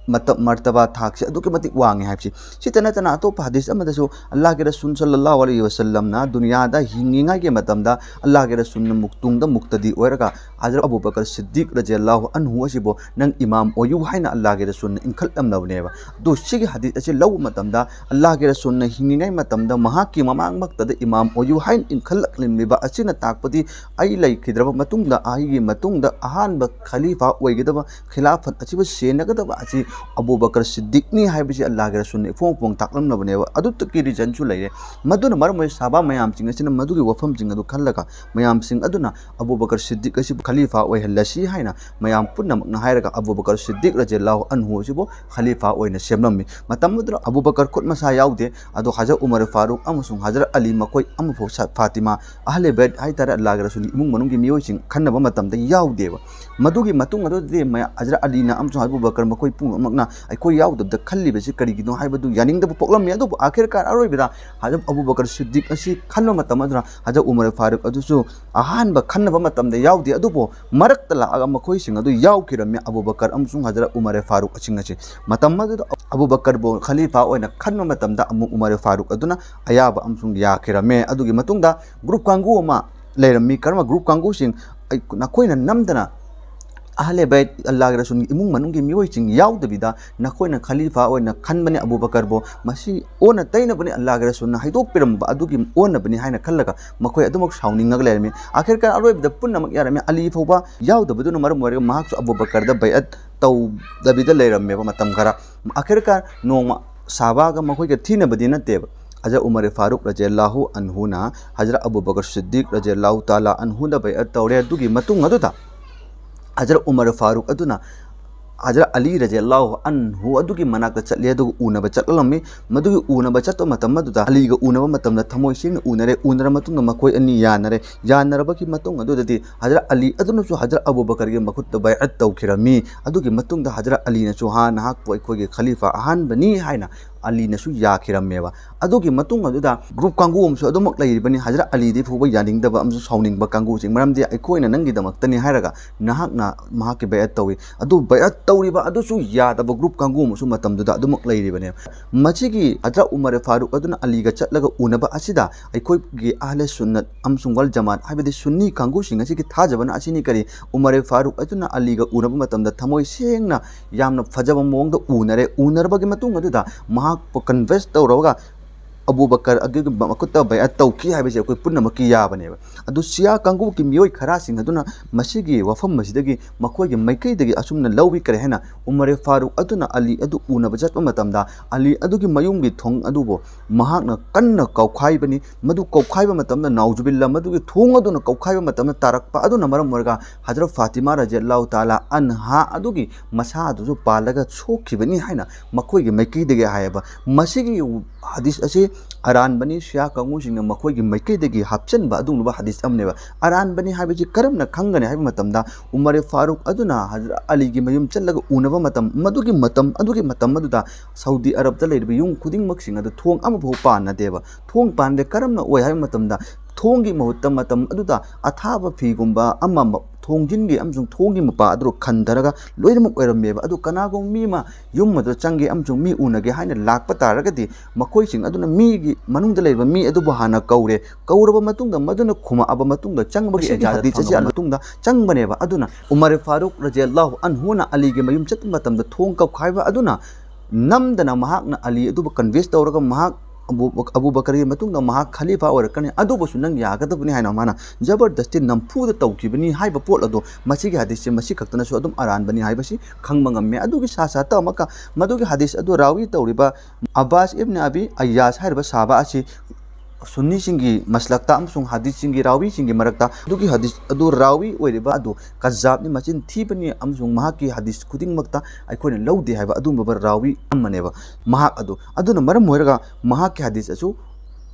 ꯃꯇ-, ꯃꯔꯇꯕꯥ ꯊꯥꯛꯁꯦ ꯑꯗꯨꯛꯀꯤ ꯃꯇꯤꯛ ꯋꯥꯡꯉꯤ ꯍꯥꯏꯕꯁꯤ꯫ ꯁꯤꯇ ꯅꯠꯇꯅ ꯑꯇꯣꯞꯄ ꯍꯗꯤꯁ ꯑꯃꯗꯁꯨ ꯑꯜꯂꯥꯍꯒꯤ ꯔꯁꯨꯜ ꯁꯜꯂꯜꯂꯥꯍꯨ ꯑꯂꯩꯍꯤ ꯋꯁꯜꯂꯝꯅ ꯗꯨꯅꯤꯌꯥꯗ ꯍꯤꯡꯉꯤꯉꯩꯒꯤ ꯃꯇꯝꯗ ꯑꯜꯂꯥꯍꯒꯤ ꯔꯁꯨꯜꯅ ꯃꯨꯛ-, ꯇꯨꯡꯗ ꯃꯨꯛꯇꯗꯤ ꯑꯣꯏꯔꯒ ꯍꯖꯔꯠ ꯑꯕꯨ ꯕꯀꯔ ꯁꯤꯗꯤꯛ ꯔꯖꯤꯌꯜꯂꯥꯍꯨ ꯑꯟꯍꯨ ꯑꯁꯤꯕꯨ ꯅꯪ ꯏꯃꯥꯝ ꯑꯣꯏꯌꯨ ꯍꯥꯏꯅ ꯑꯜꯂꯥꯍꯒꯤ ꯔꯁꯨꯜꯅ ꯏꯟꯈꯠꯂꯝꯂꯕꯅꯦꯕ꯫ ꯑꯗꯨ ꯁꯤꯒꯤ ꯍꯗꯤꯁ ꯑꯁꯤ ꯂꯧꯕ ꯃꯇꯝꯗ ꯑꯜꯂꯥꯍꯒꯤ ꯔꯁꯨꯜꯅ ꯍꯤꯡꯂꯤꯉꯩ ꯃꯇꯝꯗ ꯃꯍꯥꯛꯀꯤ ꯃꯃꯥꯡꯃꯛꯇꯗ ꯏꯃꯥꯝ ꯑꯣꯏꯌꯨ ꯍꯥꯏꯅ ꯏꯟꯈꯠꯂꯛꯂꯝꯂꯤꯕ ꯑꯁꯤꯅ ꯇꯥꯛꯄꯗꯤ ꯑꯩ ꯂꯩꯈꯤꯗ꯭ꯔꯕ ꯃꯇꯨꯡꯗ ꯑꯩꯒꯤ ꯃꯇꯨꯡꯗ ꯑꯍꯥꯟꯕ ꯈꯂꯤꯐꯥ ꯑꯣꯏꯒꯗꯕ, ꯈꯤꯂꯥꯐꯠ ꯑꯁꯤꯕꯨ ꯁꯦꯟꯅꯒꯗꯕ ꯑꯁꯤ ꯑꯕꯨ ꯕꯀꯔ ꯁꯤꯗꯤꯛꯅꯤ ꯍꯥꯏꯕꯁꯤ ꯑꯜꯂꯥꯍꯒꯤ ꯔꯁꯨꯜꯅ ꯏꯐꯣꯡ ꯐꯣꯡ ꯇꯥꯛꯂꯝꯂꯕꯅꯦꯕ꯫ ꯑꯗꯨꯇꯀꯤ ꯔꯤꯖꯟꯁꯨ ꯂꯩꯔꯦ꯫ ꯃꯗꯨꯅ ꯃꯔꯝ ꯑꯣꯏꯔ ꯁꯍꯥꯕꯥ ꯃꯌꯥꯝꯁꯤꯡ ꯑꯁꯤꯅ ꯃꯗꯨꯒꯤ ꯋꯥꯐꯝꯁꯤꯡ ꯑꯗꯨ ꯈꯜꯂꯒ ꯃꯌꯥꯝꯁꯤꯡ ꯑꯗꯨꯅ ꯑꯕꯨ ꯕꯀꯔ ꯁꯤꯗꯤꯛ ꯑꯁꯤꯕꯨ ꯈꯂꯤꯐꯥ ꯑꯣꯏꯍꯜꯂꯁꯤ ꯍꯥꯏꯅ ꯃꯌꯥꯝ ꯄꯨꯝꯅꯃꯛꯅ ꯍꯥꯏꯔꯒ ꯑꯕꯨ ꯕꯀꯔ ꯁꯤꯗꯤꯛ ꯔꯖꯤꯌꯜꯂꯥꯍꯨ ꯑꯟꯍꯨ ꯑꯁꯤꯕꯨ ꯈꯂꯤꯐꯥ ꯑꯣꯏꯅ ꯁꯦꯝꯂꯝꯃꯤ꯫ ꯃꯇꯝ ꯑꯗꯨꯗ ꯑꯕꯨ ꯕꯀꯔ ꯈꯨꯠ ꯃꯁꯥ ꯌꯥꯎꯗꯦ, ꯑꯗꯣ ꯍꯖꯔꯠ ꯎꯃꯔ ꯐꯥꯔꯨꯛ ꯑꯃꯁꯨꯡ ꯍꯖꯔꯠ ꯑꯂꯤ ꯃꯈꯣꯏ ꯑꯃꯐꯥꯎ ꯁ-, ꯐꯥꯇꯤꯃꯥ, ꯑꯍꯂꯦ ꯕꯦꯠ ꯍꯥꯏꯇꯥꯔꯦ, ꯑꯜꯂꯥꯍꯒꯤ ꯔꯁꯨꯜꯒꯤ ꯏꯃꯨꯡ ꯃꯅꯨꯡꯒꯤ ꯃꯤꯑꯣꯏꯁꯤꯡ ꯈꯟꯅꯕ ꯃꯇꯝꯗ ꯌꯥꯎꯗꯦꯕ꯫ ꯃꯗꯨꯒꯤ ꯃꯇꯨꯡ ꯑꯗꯨꯗꯗꯤ ꯃꯌꯥ-, ꯍꯖꯔꯠ ꯑꯂꯤꯅ ꯑꯃꯁꯨꯡ ꯑꯕꯨ ꯕꯀꯔ ꯃꯈꯣꯏ ꯄꯨꯝꯅꯃꯛ ꯃꯛꯅ ꯑꯩꯈꯣꯏ ꯌꯥꯎꯗꯕꯗ ꯈꯜꯂꯤꯕꯁꯤ ꯀꯔꯤꯒꯤꯅꯣ ꯍꯥꯏꯕꯗꯨ ꯌꯥꯅꯤꯡꯗꯕ ꯄꯣꯛꯂꯝꯃꯤ꯫ ꯑꯗꯨꯕꯨ ꯑꯥꯈꯤꯔ ꯀꯥꯔ ꯑꯔꯣꯏꯕꯗ ꯍꯖꯔꯠ ꯑꯕꯨ ꯕꯀꯔ ꯁꯤꯗꯤꯛ ꯑꯁꯤ ꯈꯟꯕ ꯃꯇꯝ ꯑꯗꯨꯗ ꯍꯖꯔꯠ ꯎꯃꯔ ꯐꯥꯔꯨꯛ ꯑꯗꯨꯁꯨ ꯑꯍꯥꯟꯕ ꯈꯟꯅꯕ ꯃꯇꯝꯗ ꯌꯥꯎꯗꯦ, ꯑꯗꯨꯕꯨ ꯃꯔꯛꯇ ꯂꯥꯛꯑꯒ ꯃꯈꯣꯏꯁꯤꯡ ꯑꯗꯨ ꯌꯥꯎꯈꯤꯔꯝꯃꯤ, ꯑꯕꯨ ꯕꯀꯔ ꯑꯃꯁꯨꯡ ꯍꯖꯔꯠ ꯎꯃꯔ ꯐꯥꯔꯨꯛ ꯑꯁꯤꯡ ꯑꯁꯤ꯫ ꯃꯇꯝ ꯑꯗꯨꯗ ꯑꯕꯨ ꯕꯀꯔꯕꯨ ꯈꯂꯤꯐꯥ ꯑꯣꯏꯅ ꯈꯟꯕ ꯃꯇꯝꯗ ꯑꯃꯨꯛ ꯎꯃꯔ ꯐꯥꯔꯨꯛ ꯑꯗꯨꯅ ꯑꯌꯥꯕ ꯑꯃꯁꯨꯡ ꯌꯥꯈꯤꯔꯝꯃꯦ꯫ ꯑꯗꯨꯒꯤ ꯃꯇꯨꯡꯗ ꯒ꯭ꯔꯨꯞ ꯀꯥꯡꯕꯨ ꯑꯃ ꯂꯩꯔꯝꯃꯤ꯫ ꯀꯔꯝꯕ ꯒ꯭ꯔꯨꯞ ꯀꯥꯡꯕꯨꯁꯤꯡ? ꯑꯩ, ꯅꯈꯣꯏꯅ ꯅꯝꯗꯅ ꯑꯍꯂꯦ ꯕꯩꯠ, ꯑꯜꯂꯥꯍꯒꯤ ꯔꯁꯨꯜꯒꯤ ꯏꯃꯨꯡ ꯃꯅꯨꯡꯒꯤ ꯃꯤꯑꯣꯏꯁꯤꯡ ꯌꯥꯎꯗꯕꯤꯗ ꯅꯈꯣꯏꯅ ꯈꯂꯤꯐꯥ ꯑꯣꯏꯅ ꯈꯟꯕꯅꯤ ꯑꯕꯨ ꯕꯀꯔꯕꯨ, ꯃꯁꯤ ꯑꯣꯟꯅ ꯇꯩꯅꯕꯅꯤ, ꯑꯜꯂꯥꯍꯒꯤ ꯔꯁꯨꯜꯅ ꯍꯥꯏꯗꯣꯛꯄꯤꯔꯝꯕ ꯑꯗꯨꯒꯤ ꯑꯣꯟꯅꯕꯅꯤ ꯍꯥꯏꯅ ꯈꯜꯂꯒ ꯃꯈꯣꯏ ꯑꯗꯨꯃꯛ ꯁꯥꯎꯅꯤꯡꯉꯒ ꯂꯩꯔꯝꯃꯤ꯫ ꯑꯥꯈꯤꯔ ꯀꯥꯔ ꯑꯔꯣꯏꯕꯗ ꯄꯨꯝꯅꯃꯛ ꯌꯥꯔꯝꯃꯤ꯫ ꯑꯂꯤ ꯐꯥꯎꯕ ꯌꯥꯎꯗꯕꯗꯨꯅ ꯃꯔꯝ ꯑꯣꯏꯔꯒ ꯃꯍꯥꯛꯁꯨ ꯑꯕꯨ ꯕꯀꯔꯗ ꯕꯩꯑꯠ ꯇꯧꯗꯕꯤꯗ ꯂꯩꯔꯝꯃꯦꯕ ꯃꯇꯝ ꯈꯔ꯫ ꯑꯥꯈꯤꯔ ꯀꯥꯔ ꯅꯣꯡꯃ ꯁꯥꯕꯥꯒ ꯃꯈꯣꯏꯒ ꯊꯤꯅꯕꯗꯤ ꯅꯠꯇꯦꯕ, ꯍꯖꯔꯠ ꯎꯃꯔ ꯐꯥꯔꯨꯛ ꯔꯖꯤꯌꯜꯂꯥꯍꯨ ꯑꯟꯍꯨꯅ ꯍꯖꯔꯠ ꯑꯕꯨ ꯕꯀꯔ ꯁꯤꯗꯤꯛ ꯔꯖꯤꯌꯜꯂꯥꯍꯨ ꯇꯥꯂꯥ ꯑꯟꯍꯨꯗ ꯕꯩꯑꯠ ꯇꯧꯔꯦ꯫ ꯑꯗꯨꯒꯤ ꯃꯇꯨꯡ ꯑꯗꯨꯗ ꯍꯖꯔꯠ ꯎꯃꯔ ꯐꯥꯔꯨꯛ ꯑꯗꯨꯅ ꯍꯖꯔꯠ ꯑꯂꯤ ꯔꯖꯤꯌꯜꯂꯥꯍꯨ ꯑꯟꯍꯨ ꯑꯗꯨꯒꯤ ꯃꯅꯥꯛꯇ ꯆꯠꯂꯦ, ꯑꯗꯨꯒ ꯎꯅꯕ ꯆꯠꯂꯝꯃꯤ꯫ ꯃꯗꯨꯒꯤ ꯎꯅꯕ ꯆꯠꯄ ꯃꯇꯝ ꯑꯗꯨꯗ ꯑꯂꯤꯒ ꯎꯅꯕ ꯃꯇꯝꯗ ꯊꯃꯣꯏ ꯁꯦꯡꯅ ꯎꯅꯔꯦ꯫ ꯎꯅꯔ ꯃꯇꯨꯡꯗ ꯃꯈꯣꯏ ꯑꯅꯤ ꯌꯥꯅꯔꯦ꯫ ꯌꯥꯅꯔꯕꯒꯤ ꯃꯇꯨꯡ ꯑꯗꯨꯗꯗꯤ ꯍꯖꯔꯠ ꯑꯂꯤ ꯑꯗꯨꯅꯁꯨ ꯍꯖꯔꯠ ꯑꯕꯨ ꯕꯀꯔꯒꯤ ꯃꯈꯨꯠꯇ ꯕꯥꯏꯑꯠ ꯇꯧꯈꯤꯔꯝꯃꯤ꯫ ꯑꯗꯨꯒꯤ ꯃꯇꯨꯡꯗ ꯍꯖꯔꯠ ꯑꯂꯤꯅꯁꯨ, "ꯍꯥ, ꯅꯍꯥꯛꯄꯨ ꯑꯩꯈꯣꯏꯒꯤ ꯈꯂꯤꯐꯥ ꯑꯍꯥꯟꯕꯅꯤ" ꯍꯥꯏꯅ ꯑꯂꯤꯅꯁꯨ ꯌꯥꯈꯤꯔꯝꯃꯦꯕ꯫ ꯑꯗꯨꯒꯤ ꯃꯇꯨꯡ ꯑꯗꯨꯗ ꯒ꯭ꯔꯨꯞ ꯀꯥꯡꯕꯨ ꯑꯃꯁꯨ ꯑꯗꯨꯃꯛ ꯂꯩꯔꯤꯕꯅꯤ, ꯍꯖꯔꯠ ꯑꯂꯤꯗꯤ ꯐꯥꯎꯕ ꯌꯥꯅꯤꯡꯗꯕ ꯑꯃꯁꯨ ꯁꯥꯎꯅꯤꯡꯕ ꯀꯥꯡꯕꯨꯁꯤꯡ, ꯃꯔꯝꯗꯤ ꯑꯩꯈꯣꯏꯅ ꯅꯪꯒꯤꯗꯃꯛꯇꯅꯤ ꯍꯥꯏꯔꯒ ꯅꯍꯥꯛꯅ ꯃꯍꯥꯛꯀꯤ ꯕꯥꯏꯑꯠ ꯇꯧꯏ꯫ ꯑꯗꯨ ꯕꯥꯏꯑꯠ ꯇꯧꯔꯤꯕ ꯑꯗꯨꯁꯨ ꯌꯥꯗꯕ ꯒ꯭ꯔꯨꯞ ꯀꯥꯡꯕꯨ ꯑꯃꯁꯨ ꯃꯇꯝꯗꯨꯗ ꯑꯗꯨꯃꯛ ꯂꯩꯔꯤꯕꯅꯦ꯫ ꯃꯁꯤꯒꯤ ꯍꯖꯔꯠ ꯎꯃꯔ ꯐꯥꯔꯨꯛ ꯑꯗꯨꯅ ꯑꯂꯤꯒ ꯆꯠꯂꯒ ꯎꯅꯕ ꯑꯁꯤꯗ ꯑꯩꯈꯣꯏꯒꯤ ꯑꯍꯂꯦ ꯁꯨꯟꯅꯠ ꯑꯃꯁꯨꯡ ꯋꯜ ꯖꯃꯥꯠ, ꯍꯥꯏꯕꯗꯤ ꯁꯨꯟꯅꯤ ꯀꯥꯡꯕꯨꯁꯤꯡ ꯑꯁꯤꯒꯤ ꯊꯥꯖꯕꯅ ꯑꯁꯤꯅꯤ ꯀꯔꯤ, ꯎꯃꯔ ꯐꯥꯔꯨꯛ ꯑꯗꯨꯅ ꯑꯂꯤꯒ ꯎꯅꯕ ꯃꯇꯝꯗ ꯊꯃꯣꯏ ꯁꯦꯡꯅ ꯌꯥꯝꯅ ꯐꯖꯕ ꯃꯑꯣꯡꯗ ꯎꯅꯔꯦ꯫ ꯎꯅꯔꯕꯒꯤ ꯃꯇꯨꯡ ꯑꯗꯨꯗ ꯃꯍꯥꯛꯄꯨ ꯀꯟꯚꯤꯟꯁ ꯇꯧꯔꯒ ꯑꯕꯨ ꯕꯀꯔ ꯑꯗꯨꯒꯤ ꯃꯈꯨꯠꯇ ꯕꯥꯏꯑꯠ ꯇꯧꯈꯤ ꯍꯥꯏꯕꯁꯤ ꯑꯩꯈꯣꯏ ꯄꯨꯝꯅꯃꯛꯀꯤ ꯌꯥꯕꯅꯦꯕ꯫ ꯑꯗꯨ ꯁꯤꯌꯥ ꯀꯥꯡꯕꯨꯒꯤ ꯃꯤꯑꯣꯏ ꯈꯔꯁꯤꯡ ꯑꯗꯨꯅ ꯃꯁꯤꯒꯤ ꯋꯥꯐꯝ ꯑꯁꯤꯗꯒꯤ ꯃꯈꯣꯏꯒꯤ ꯃꯥꯏꯀꯩꯗꯒꯤ ꯑꯁꯨꯝꯅ ꯂꯧꯏ ꯀꯔꯤ ꯍꯥꯏꯅ, ꯎꯃꯔ ꯐꯥꯔꯨꯛ ꯑꯗꯨꯅ ꯑꯂꯤ ꯑꯗꯨ ꯎꯅꯕ ꯆꯠꯄ ꯃꯇꯝꯗ ꯑꯂꯤ ꯑꯗꯨꯒꯤ ꯃꯌꯨꯝꯒꯤ ꯊꯣꯡ ꯑꯗꯨꯕꯨ ꯃꯍꯥꯛꯅ ꯀꯟꯅ ꯀꯧꯈꯥꯏꯕꯅꯤ꯫ ꯃꯗꯨ ꯀꯧꯈꯥꯏꯕ ꯃꯇꯝꯗ, ꯅꯥꯎꯖꯨꯕꯤꯜꯂꯥ, ꯃꯗꯨꯒꯤ ꯊꯣꯡ ꯑꯗꯨꯅ ꯀꯧꯈꯥꯏꯕ ꯃꯇꯝꯗ ꯇꯥꯔꯛꯄ ꯑꯗꯨꯅ ꯃꯔꯝ ꯑꯣꯏꯔꯒ ꯍꯖꯔꯠ ꯐꯥꯇꯤꯃꯥ ꯔꯖꯤꯌꯜꯂꯥꯍꯨ ꯇꯥꯂꯥ ꯑꯟꯍꯥ ꯑꯗꯨꯒꯤ ꯃꯁꯥ ꯑꯗꯨꯁꯨ ꯄꯥꯜꯂꯒ ꯁꯣꯛꯈꯤꯕꯅꯤ ꯍꯥꯏꯅ ꯃꯈꯣꯏꯒꯤ ꯃꯥꯏꯀꯩꯗꯒꯤ ꯍꯥꯏꯌꯦꯕ꯫ ꯃꯁꯤꯒꯤ ꯍꯗꯤꯁ ꯑꯁꯤ ꯑꯔꯥꯟꯕꯅꯤ, ꯁꯤꯌꯥ ꯀꯥꯡꯕꯨꯁꯤꯡꯅ ꯃꯈꯣꯏꯒꯤ ꯃꯥꯏꯀꯩꯗꯒꯤ ꯍꯥꯞꯆꯤꯟꯕ ꯑꯗꯨꯒꯨꯝꯂꯕ ꯍꯗꯤꯁ ꯑꯃꯅꯦꯕ꯫ ꯑꯔꯥꯟꯕꯅꯤ ꯍꯥꯏꯕꯁꯤ ꯀꯔꯝꯅ ꯈꯪꯒꯅꯤ ꯍꯥꯏꯕ ꯃꯇꯝꯗ, ꯎꯃꯔ ꯐꯥꯔꯨꯛ ꯑꯗꯨꯅ ꯍꯖꯔꯠ ꯑꯂꯤꯒꯤ ꯃꯌꯨꯝ ꯆꯠꯂꯒ ꯎꯅꯕ ꯃꯇꯝ, ꯃꯗꯨꯒꯤ ꯃꯇꯝ, ꯑꯗꯨꯒꯤ ꯃꯇꯝ ꯑꯗꯨꯗ ꯁꯥꯎꯗꯤ ꯑꯔꯕꯇ ꯂꯩꯔꯤꯕ ꯌꯨꯝ ꯈꯨꯗꯤꯡꯃꯛꯁꯤꯡ ꯑꯗꯨ ꯊꯣꯡ ꯑꯃꯐꯥꯎ ꯄꯥꯟꯅꯗꯦꯕ꯫ ꯊꯣꯡ ꯄꯥꯟꯗꯦ꯫ ꯀꯔꯝꯅ ꯑꯣꯏ ꯍꯥꯏꯕ ꯃꯇꯝꯗ, ꯊꯣꯡꯒꯤ ꯃꯍꯨꯠꯇ ꯃꯇꯝ ꯑꯗꯨꯗ ꯑꯊꯥꯕ ꯐꯤꯒꯨꯝꯕ ꯑꯃ ꯃ-, ꯊꯣꯡꯖꯤꯟꯒꯤ ꯑꯃꯁꯨꯡ ꯊꯣꯡꯒꯤ ꯃꯄꯥ ꯑꯗꯨ ꯈꯟꯊꯔꯒ ꯂꯣꯏꯅꯃꯛ ꯑꯣꯏꯔꯝꯃꯦꯕ꯫ ꯑꯗꯨ ꯀꯅꯥꯒꯨꯝꯕ ꯃꯤ ꯑꯃ ꯌꯨꯝ ꯑꯗꯨꯗ ꯆꯪꯒꯦ ꯑꯃꯁꯨꯡ ꯃꯤ ꯎꯅꯒꯦ ꯍꯥꯏꯅ ꯂꯥꯛꯄ ꯇꯥꯔꯒꯗꯤ, ꯃꯈꯣꯏꯁꯤꯡ ꯑꯗꯨꯅ ꯃꯤꯒꯤ ꯃꯅꯨꯡꯗ ꯂꯩꯔꯤꯕ ꯃꯤ ꯑꯗꯨꯕꯨ ꯍꯥꯟꯅ ꯀꯧꯔꯦ꯫ ꯀꯧꯔꯕ ꯃꯇꯨꯡꯗ, ꯃꯗꯨꯅ ꯈꯨꯝꯃꯛꯑꯕ ꯃꯇꯨꯡꯗ ꯆꯪꯕꯒꯤ ꯃꯁꯤꯒꯤ ꯏꯖꯥꯖꯠ ꯍꯗꯤꯁ ꯑꯁꯤ ꯐꯪꯉꯕ ꯃꯇꯨꯡꯗ ꯆꯪꯕꯅꯦꯕ꯫ ꯑꯗꯨꯅ ꯎꯃꯔ ꯐꯥꯔꯨꯛ ꯔꯖꯤꯌꯜꯂꯥꯍꯨ ꯑꯟꯍꯨꯅ ꯑꯂꯤꯒꯤ ꯃꯌꯨꯝ ꯆꯠꯄ ꯃꯇꯝꯗ ꯊꯣꯡ ꯀꯧꯈꯥꯏꯕ ꯑꯗꯨꯅ ꯅꯝꯗꯅ ꯃꯍꯥꯛꯅ ꯑꯂꯤ ꯑꯗꯨꯕꯨ convince ꯇꯧꯔꯒ, ꯃꯍꯥꯛ ꯑꯕꯨ-, ꯑꯕꯨ ꯕꯀꯔꯒꯤ ꯃꯇꯨꯡꯗ ꯃꯍꯥꯛ ꯈꯂꯤꯐꯥ ꯑꯣꯏꯔꯛꯀꯅꯤ, ꯑꯗꯨꯕꯨꯁꯨ ꯅꯪ ꯌꯥꯒꯗꯕꯅꯤ ꯍꯥꯏꯅ ꯃꯥꯅ ꯖꯕꯔꯗꯁꯇꯤ ꯅꯝꯐꯨꯗ ꯇꯧꯈꯤꯕꯅꯤ ꯍꯥꯏꯕ ꯄꯣꯠ ꯑꯗꯣ, ꯃꯁꯤꯒꯤ ꯍꯗꯤꯁꯁꯦ ꯃꯁꯤ ꯈꯛꯇꯅꯁꯨ ꯑꯗꯨꯝ ꯑꯔꯥꯟꯕꯅꯤ ꯍꯥꯏꯕꯁꯤ ꯈꯪꯕ ꯉꯝꯃꯦ꯫ ꯑꯗꯨꯒꯤ ꯁꯥ ꯁꯥꯠꯇ ꯑꯃꯨꯛꯀ ꯃꯗꯨꯒꯤ ꯍꯗꯤꯁ ꯑꯗꯨ ꯔꯥꯋꯤ ꯇꯧꯔꯤꯕ ꯑꯕꯥꯁ ꯏꯕꯅ ꯑꯕꯤ ꯑꯌꯥꯁ ꯍꯥꯏꯔꯤꯕ ꯁꯥꯕ ꯑꯁꯤ ꯁꯨꯟꯅꯤꯁꯤꯡꯒꯤ ꯃꯁꯂꯛꯇ ꯑꯃꯁꯨꯡ ꯍꯗꯤꯁꯁꯤꯡꯒꯤ ꯔꯥꯋꯤꯁꯤꯡꯒꯤ ꯃꯔꯛꯇ ꯑꯗꯨꯒꯤ ꯍꯗꯤꯁ ꯑꯗꯨ ꯔꯥꯋꯤ ꯑꯣꯏꯔꯤꯕ ꯑꯗꯨ ꯀꯖꯥꯕꯅꯤ, ꯃꯆꯤꯟ ꯊꯤꯕꯅꯤ, ꯑꯃꯁꯨꯡ ꯃꯍꯥꯛꯀꯤ ꯍꯗꯤꯁ ꯈꯨꯗꯤꯡꯃꯛꯇ ꯑꯩꯈꯣꯏꯅ ꯂꯧꯗꯦ ꯍꯥꯏꯕ ꯑꯗꯨꯒꯨꯝꯂꯕ ꯔꯥꯋꯤ ꯑꯃꯅꯦꯕ ꯃꯍꯥꯛ ꯑꯗꯨ꯫ ꯑꯗꯨꯅ ꯃꯔꯝ ꯑꯣꯏꯔꯒ ꯃꯍꯥꯛꯀꯤ ꯍꯗꯤꯁ ꯑꯁꯨ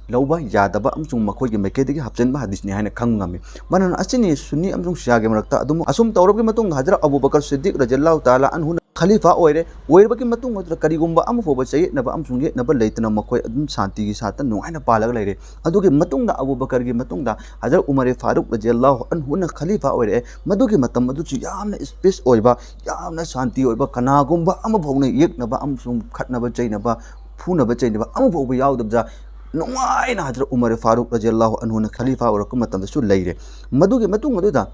ꯂꯧꯕ ꯌꯥꯗꯕ ꯑꯃꯁꯨꯡ ꯃꯈꯣꯏꯒꯤ ꯃꯥꯏꯀꯩꯗꯒꯤ ꯍꯥꯞꯆꯤꯟꯕ ꯍꯗꯤꯁꯅꯤ ꯍꯥꯏꯅ ꯈꯪꯕ ꯉꯝꯃꯤ꯫ ꯃꯔꯝ ꯑꯁꯤꯅꯤ ꯁꯨꯟꯅꯤ ꯑꯃꯁꯨꯡ ꯁꯤꯌꯥꯒꯤ ꯃꯔꯛꯇ ꯑꯗꯨꯝ ꯑꯁꯨꯝ ꯇꯧꯔꯕꯒꯤ ꯃꯇꯨꯡꯗ ꯍꯖꯔꯠ ꯑꯕꯨ ꯕꯀꯔ ꯁꯤꯗꯤꯛ ꯔꯖꯤꯌꯜꯂꯥꯍꯨ ꯇꯥꯂꯥ ꯑꯟꯍꯨꯅ ꯈꯂꯤꯐꯥ ꯑꯣꯏꯔꯦ꯫ ꯑꯣꯏꯔꯕꯒꯤ ꯃꯇꯨꯡ ꯑꯗꯨꯗ ꯀꯔꯤꯒꯨꯝꯕ ꯑꯃ ꯐꯥꯎꯕ ꯆꯌꯦꯠꯅꯕ ꯑꯃꯁꯨꯡ ꯌꯦꯠꯅꯕ ꯂꯩꯇꯅ ꯃꯈꯣꯏ ꯑꯗꯨꯝ ꯁꯥꯟꯇꯤꯒꯤ ꯁꯥꯠꯇ ꯅꯨꯡꯉꯥꯏꯅ ꯄꯥꯜꯂꯒ ꯂꯩꯔꯦ꯫ ꯑꯗꯨꯒꯤ ꯃꯇꯨꯡꯗ ꯑꯕꯨ ꯕꯀꯔꯒꯤ ꯃꯇꯨꯡꯗ ꯍꯖꯔꯠ ꯎꯃꯔ ꯐꯥꯔꯨꯛ ꯔꯖꯤꯌꯜꯂꯥꯍꯨ ꯑꯟꯍꯨꯅ ꯈꯂꯤꯐꯥ ꯑꯣꯏꯔꯛꯑꯦ꯫ ꯃꯗꯨꯒꯤ ꯃꯇꯝ ꯑꯗꯨꯁꯨ ꯌꯥꯝꯅ space ꯑꯣꯏꯕ, ꯌꯥꯝꯅ ꯁꯥꯟꯇꯤ ꯑꯣꯏꯕ, ꯀꯅꯥꯒꯨꯝꯕ ꯑꯃ ꯐꯥꯎꯅ ꯌꯦꯛꯅꯕ ꯑꯃꯁꯨꯡ ꯈꯠꯅꯕ ꯆꯩꯅꯕ, ꯐꯨꯅꯕ ꯆꯩꯅꯕ ꯑꯃ ꯐꯥꯎꯕ ꯌꯥꯎꯗꯕꯗ ꯅꯨꯡꯉꯥꯏꯅ ꯍꯖꯔꯠ ꯎꯃꯔ ꯐꯥꯔꯨꯛ ꯔꯖꯤꯌꯜꯂꯥꯍꯨ ꯑꯟꯍꯨꯅ ꯈꯂꯤꯐꯥ ꯑꯣꯏꯔꯛꯄ ꯃꯇꯝꯗꯁꯨ ꯂꯩꯔꯦ꯫ ꯃꯗꯨꯒꯤ ꯃꯇꯨꯡ ꯑꯗꯨꯗ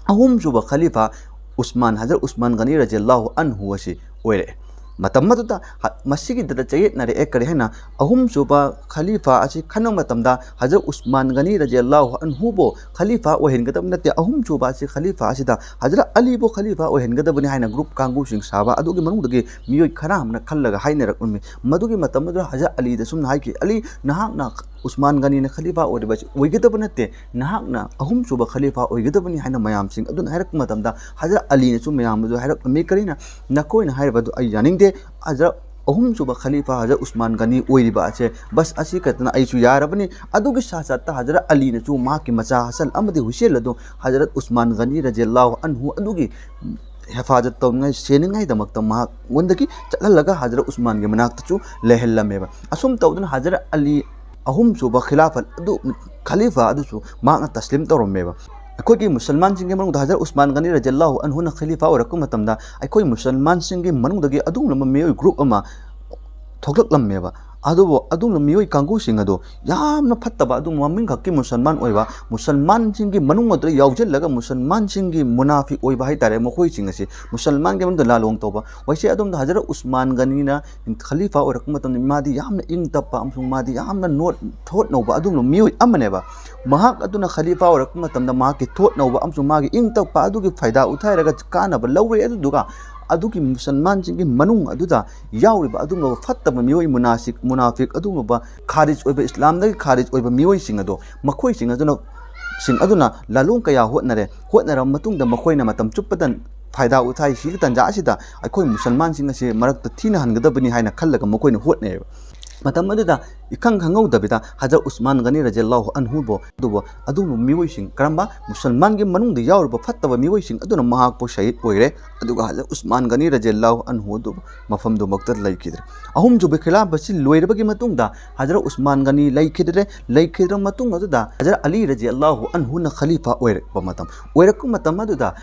ꯑꯍꯨꯝꯁꯨꯕ ꯈꯂꯤꯐꯥ ꯎꯁꯃꯥꯟ, ꯍꯖꯔꯠ ꯎꯁꯃꯥꯟ ꯒꯅꯤ ꯔꯖꯤꯌꯜꯂꯥꯍꯨ ꯑꯟꯍꯨ ꯑꯁꯤ ꯑꯣꯏꯔꯛꯑꯦ꯫ ꯃꯇꯝ ꯑꯗꯨꯗ ꯍ-, ꯃꯁꯤꯒꯤꯗꯨꯗ ꯆꯌꯦꯠꯅꯔꯛꯑꯦ꯫ ꯀꯔꯤ ꯍꯥꯏꯅ? ꯑꯍꯨꯝꯁꯨꯕ ꯈꯂꯤꯐꯥ ꯑꯁꯤ ꯈꯟꯕ ꯃꯇꯝꯗ ꯍꯖꯔꯠ ꯎꯁꯃꯥꯟ ꯒꯅꯤ ꯔꯖꯤꯌꯜꯂꯥꯍꯨ ꯑꯟꯍꯨꯕꯨ ꯈꯂꯤꯐꯥ ꯑꯣꯏꯍꯟꯒꯗꯕ ꯅꯠꯇꯦ, ꯑꯍꯨꯝꯁꯨꯕ ꯑꯁꯤ ꯈꯂꯤꯐꯥ ꯑꯁꯤꯗ ꯍꯖꯔꯠ ꯑꯂꯤꯕꯨ ꯈꯂꯤꯐꯥ ꯑꯣꯏꯍꯟꯒꯗꯕꯅꯤ ꯍꯥꯏꯅ group ꯀꯥꯡꯕꯨꯁꯤꯡ ꯁꯥꯕ ꯑꯗꯨꯒꯤ ꯃꯅꯨꯡꯗꯒꯤ ꯃꯤꯑꯣꯏ ꯈꯔ ꯑꯃꯅ ꯈꯜꯂꯒ ꯍꯥꯏꯅꯔꯛꯂꯝꯃꯤ꯫ ꯃꯗꯨꯒꯤ ꯃꯇꯝ ꯑꯗꯨꯗ ꯍꯖꯔꯠ ꯑꯂꯤꯗ ꯁꯨꯝꯅ ꯍꯥꯏꯈꯤ, "ꯑꯂꯤ, ꯅꯍꯥꯛꯅ ꯎꯁꯃꯥꯟ ꯒꯅꯤꯅ ꯈꯂꯤꯐꯥ ꯑꯣꯏꯔꯤꯕ ꯑꯁꯤ ꯑꯣꯏꯒꯗꯕ ꯅꯠꯇꯦ, ꯅꯍꯥꯛꯅ ꯑꯍꯨꯝꯁꯨꯕ ꯈꯂꯤꯐꯥ ꯑꯣꯏꯒꯗꯕꯅꯤ" ꯍꯥꯏꯅ ꯃꯌꯥꯝꯁꯤꯡ ꯑꯗꯨꯅ ꯍꯥꯏꯔꯛꯄ ꯃꯇꯝꯗ, ꯍꯖꯔꯠ ꯑꯂꯤꯅꯁꯨ ꯃꯌꯥꯝ ꯑꯗꯨ ꯍꯥꯏꯔꯛꯂꯝꯃꯤ, "ꯀꯔꯤꯅ ꯅꯈꯣꯏꯅ ꯍꯥꯏꯔꯤꯕ ꯑꯗꯨ ꯑꯩ ꯌꯥꯅꯤꯡꯗꯦ, ꯍꯖꯔꯠ ꯑꯍꯨꯝꯁꯨꯕ ꯈꯂꯤꯐꯥ ꯍꯖꯔꯠ ꯎꯁꯃꯥꯟ ꯒꯅꯤ ꯑꯣꯏꯔꯤꯕ ꯑꯁꯦ ꯕꯁ ꯑꯁꯤ ꯈꯛꯇꯅ ꯑꯩꯁꯨ ꯌꯥꯔꯕꯅꯤ꯫ ꯑꯗꯨꯒꯤ ꯁꯥꯠ ꯁꯥꯠꯇ ꯍꯖꯔꯠ ꯑꯂꯤꯅꯁꯨ ꯃꯍꯥꯛꯀꯤ ꯃꯆꯥ ꯍꯁꯟ ꯑꯃꯗꯤ ꯍꯨꯁꯦꯟ ꯑꯗꯨ ꯍꯖꯔꯠ ꯎꯁꯃꯥꯟ ꯒꯅꯤ ꯔꯖꯤꯌꯜꯂꯥꯍꯨ ꯑꯟꯍꯨ ꯑꯗꯨꯒꯤ ꯍꯦꯐꯥꯖꯠ ꯇꯧꯅꯤꯡꯉꯥꯏ, ꯁꯦꯟꯅꯤꯡꯉꯥꯏꯗꯃꯛꯇ ꯃꯍꯥꯛꯉꯣꯟꯗꯒꯤ ꯆꯠꯍꯜꯂꯒ ꯍꯖꯔꯠ ꯎꯁꯃꯥꯟꯒꯤ ꯃꯅꯥꯛꯇꯁꯨ ꯂꯩꯍꯜꯂꯝꯃꯦꯕ꯫ ꯑꯁꯨꯝ ꯇꯧꯗꯨꯅ ꯍꯖꯔꯠ ꯑꯂꯤ ꯑꯍꯨꯝꯁꯨꯕ ꯈꯤꯂꯥꯐꯠ ꯑꯗꯨ, ꯈꯂꯤꯐꯥ ꯑꯗꯨꯁꯨ ꯃꯍꯥꯛꯅ ꯇꯁꯂꯤꯝ ꯇꯧꯔꯝꯃꯦꯕ꯫ ꯑꯩꯈꯣꯏꯒꯤ ꯃꯨꯁꯜꯃꯥꯟꯁꯤꯡꯒꯤ ꯃꯅꯨꯡꯗ ꯍꯖꯔꯠ ꯎꯁꯃꯥꯟ ꯒꯅꯤ ꯔꯖꯤꯌꯜꯂꯥꯍꯨ ꯑꯟꯍꯨꯅ ꯈꯂꯤꯐꯥ ꯑꯣꯏꯔꯛꯄ ꯃꯇꯝꯗ ꯑꯩꯈꯣꯏ ꯃꯨꯁꯜꯃꯥꯟꯁꯤꯡꯒꯤ ꯃꯅꯨꯡꯗꯒꯤ ꯑꯗꯨꯒꯨꯝꯂꯕ ꯃꯤꯑꯣꯏ ꯒ꯭ꯔꯨꯞ ꯑꯃ ꯊꯣꯛꯂꯛꯂꯝꯃꯦꯕ꯫ ꯑꯗꯨꯕꯨ ꯑꯗꯨꯒꯨꯝꯂꯕ ꯃꯤꯑꯣꯏ ꯀꯥꯡꯕꯨꯁꯤꯡ ꯑꯗꯣ ꯌꯥꯝꯅ ꯐꯠꯇꯕ, ꯑꯗꯨꯝ ꯃꯃꯤꯡ ꯈꯛꯀꯤ ꯃꯨꯁꯜꯃꯥꯟ ꯑꯣꯏꯕ, ꯃꯨꯁꯜꯃꯥꯟꯁꯤꯡꯒꯤ ꯃꯅꯨꯡ ꯑꯗꯨꯗ ꯌꯥꯎꯁꯤꯜꯂꯒ ꯃꯨꯁꯜꯃꯥꯟꯁꯤꯡꯒꯤ ꯃꯨꯅꯥꯐꯤꯛ ꯑꯣꯏꯕ ꯍꯥꯏꯇꯥꯔꯦ, ꯃꯈꯣꯏꯁꯤꯡ ꯑꯁꯤ ꯃꯨꯁꯜꯃꯥꯟꯒꯤ ꯃꯅꯨꯡꯗ ꯂꯥꯂꯣꯡ ꯇꯧꯕ꯫ ꯋꯥꯏꯁꯦ ꯑꯗꯣꯝꯗ ꯍꯖꯔꯠ ꯎꯁꯃꯥꯟ ꯒꯅꯤꯅ ꯈꯂꯤꯐꯥ ꯑꯣꯏꯔꯛꯄ ꯃꯇꯝꯗ ꯃꯥꯗꯤ ꯌꯥꯝꯅ ꯏꯪ ꯇꯞꯄ ꯑꯃꯁꯨꯡ ꯃꯥꯗꯤ ꯌꯥꯝꯅ ꯅꯣꯠ ꯊꯣꯠ ꯅꯧꯕ ꯑꯗꯨꯒꯨꯝꯂꯕ ꯃꯤꯑꯣꯏ ꯑꯃꯅꯦꯕ꯫ ꯃꯍꯥꯛ ꯑꯗꯨꯅ ꯈꯂꯤꯐꯥ ꯑꯣꯏꯔꯛꯄ ꯃꯇꯝꯗ ꯃꯍꯥꯛꯀꯤ ꯊꯣꯠ ꯅꯧꯕ ꯑꯃꯁꯨꯡ ꯃꯥꯒꯤ ꯏꯪ ꯇꯞꯄ ꯑꯗꯨꯒꯤ ꯐꯥꯏꯗꯥ ꯎꯊꯥꯏꯔꯒ ꯀꯥꯟꯅꯕ ꯂꯧꯔꯦ꯫ ꯑꯗꯨꯗꯨꯒ ꯑꯗꯨꯒꯤ ꯃꯨꯁꯜꯃꯥꯟꯁꯤꯡꯒꯤ ꯃꯅꯨꯡ ꯑꯗꯨꯗ ꯌꯥꯎꯔꯤꯕ ꯑꯗꯨꯒꯨꯝꯂꯕ ꯐꯠꯇꯕ ꯃꯤꯑꯣꯏ, ꯃꯨꯅꯥꯁꯤꯛ, ꯃꯨꯅꯥꯐꯤꯛ, ꯑꯗꯨꯒꯨꯝꯂꯕ ꯈꯥꯔꯤꯖ ꯑꯣꯏꯕ, ꯏꯁꯂꯥꯝꯗꯒꯤ ꯈꯥꯔꯤꯖ ꯑꯣꯏꯕ ꯃꯤꯑꯣꯏꯁꯤꯡ ꯑꯗꯣ, ꯃꯈꯣꯏꯁꯤꯡ ꯑꯗꯨꯅ, ꯁꯤꯡ ꯑꯗꯨꯅ ꯂꯥꯂꯣꯡ ꯀꯌꯥ ꯍꯣꯠꯅꯔꯦ꯫ ꯍꯣꯠꯅꯔꯕ ꯃꯇꯨꯡꯗ ꯃꯈꯣꯏꯅ ꯃꯇꯝ ꯆꯨꯞꯄꯗ ꯐꯥꯏꯗꯥ ꯎꯊꯥꯏ꯫ ꯁꯤꯒꯤ ꯇꯥꯟꯖꯥ ꯑꯁꯤꯗ ꯑꯩꯈꯣꯏ ꯃꯨꯁꯜꯃꯥꯟꯁꯤꯡ ꯑꯁꯤ ꯃꯔꯛꯇ ꯊꯤꯅ ꯍꯟꯒꯗꯕꯅꯤ ꯍꯥꯏꯅ ꯈꯜꯂꯒ ꯃꯈꯣꯏꯅ ꯍꯣꯠꯅꯩꯌꯦꯕ꯫ ꯃꯇꯝ ꯑꯗꯨꯗ ꯏꯈꯪ ꯈꯪꯍꯧꯗꯕꯤꯗ ꯍꯖꯔꯠ ꯎꯁꯃꯥꯟ ꯒꯅꯤ ꯔꯖꯤꯌꯜꯂꯥꯍꯨ ꯑꯟꯍꯨꯕꯨ, ꯑꯗꯨꯕꯨ ꯑꯗꯨꯒꯨꯝꯕ ꯃꯤꯑꯣꯏꯁꯤꯡ, ꯀꯔꯝꯕ ꯃꯨꯁꯜꯃꯥꯟꯒꯤ ꯃꯅꯨꯡꯗ ꯌꯥꯎꯔꯤꯕ ꯐꯠꯇꯕ ꯃꯤꯑꯣꯏꯁꯤꯡ ꯑꯗꯨꯅ ꯃꯍꯥꯛꯄꯨ ꯁꯍꯤꯗ ꯑꯣꯏꯔꯦ꯫ ꯑꯗꯨꯒ ꯍꯖꯔꯠ ꯎꯁꯃꯥꯟ ꯒꯅꯤ ꯔꯖꯤꯌꯜꯂꯥꯍꯨ ꯑꯟꯍꯨ ꯑꯗꯨ ꯃꯐꯝꯗꯨꯃꯛꯇ ꯂꯩꯈꯤꯗ꯭ꯔꯦ꯫ ꯑꯍꯨꯝꯁꯨꯕ ꯈꯤꯂꯥꯐꯠꯁꯤ ꯂꯣꯏꯔꯕꯒꯤ ꯃꯇꯨꯡꯗ ꯍꯖꯔꯠ ꯎꯁꯃꯥꯟ ꯒꯅꯤ ꯂꯩꯈꯤꯗ꯭ꯔꯦ꯫ ꯂꯩꯈꯤꯗ꯭ꯔꯕ ꯃꯇꯨꯡ ꯑꯗꯨꯗ ꯍꯖꯔꯠ ꯑꯂꯤ ꯔꯖꯤꯌꯜꯂꯥꯍꯨ ꯑꯟꯍꯨꯅ ꯈꯂꯤꯐꯥ ꯑꯣꯏꯔꯛꯄ ꯃꯇꯝ, ꯑꯣꯏꯔꯛꯄ ꯃꯇꯝ ꯑꯗꯨꯗ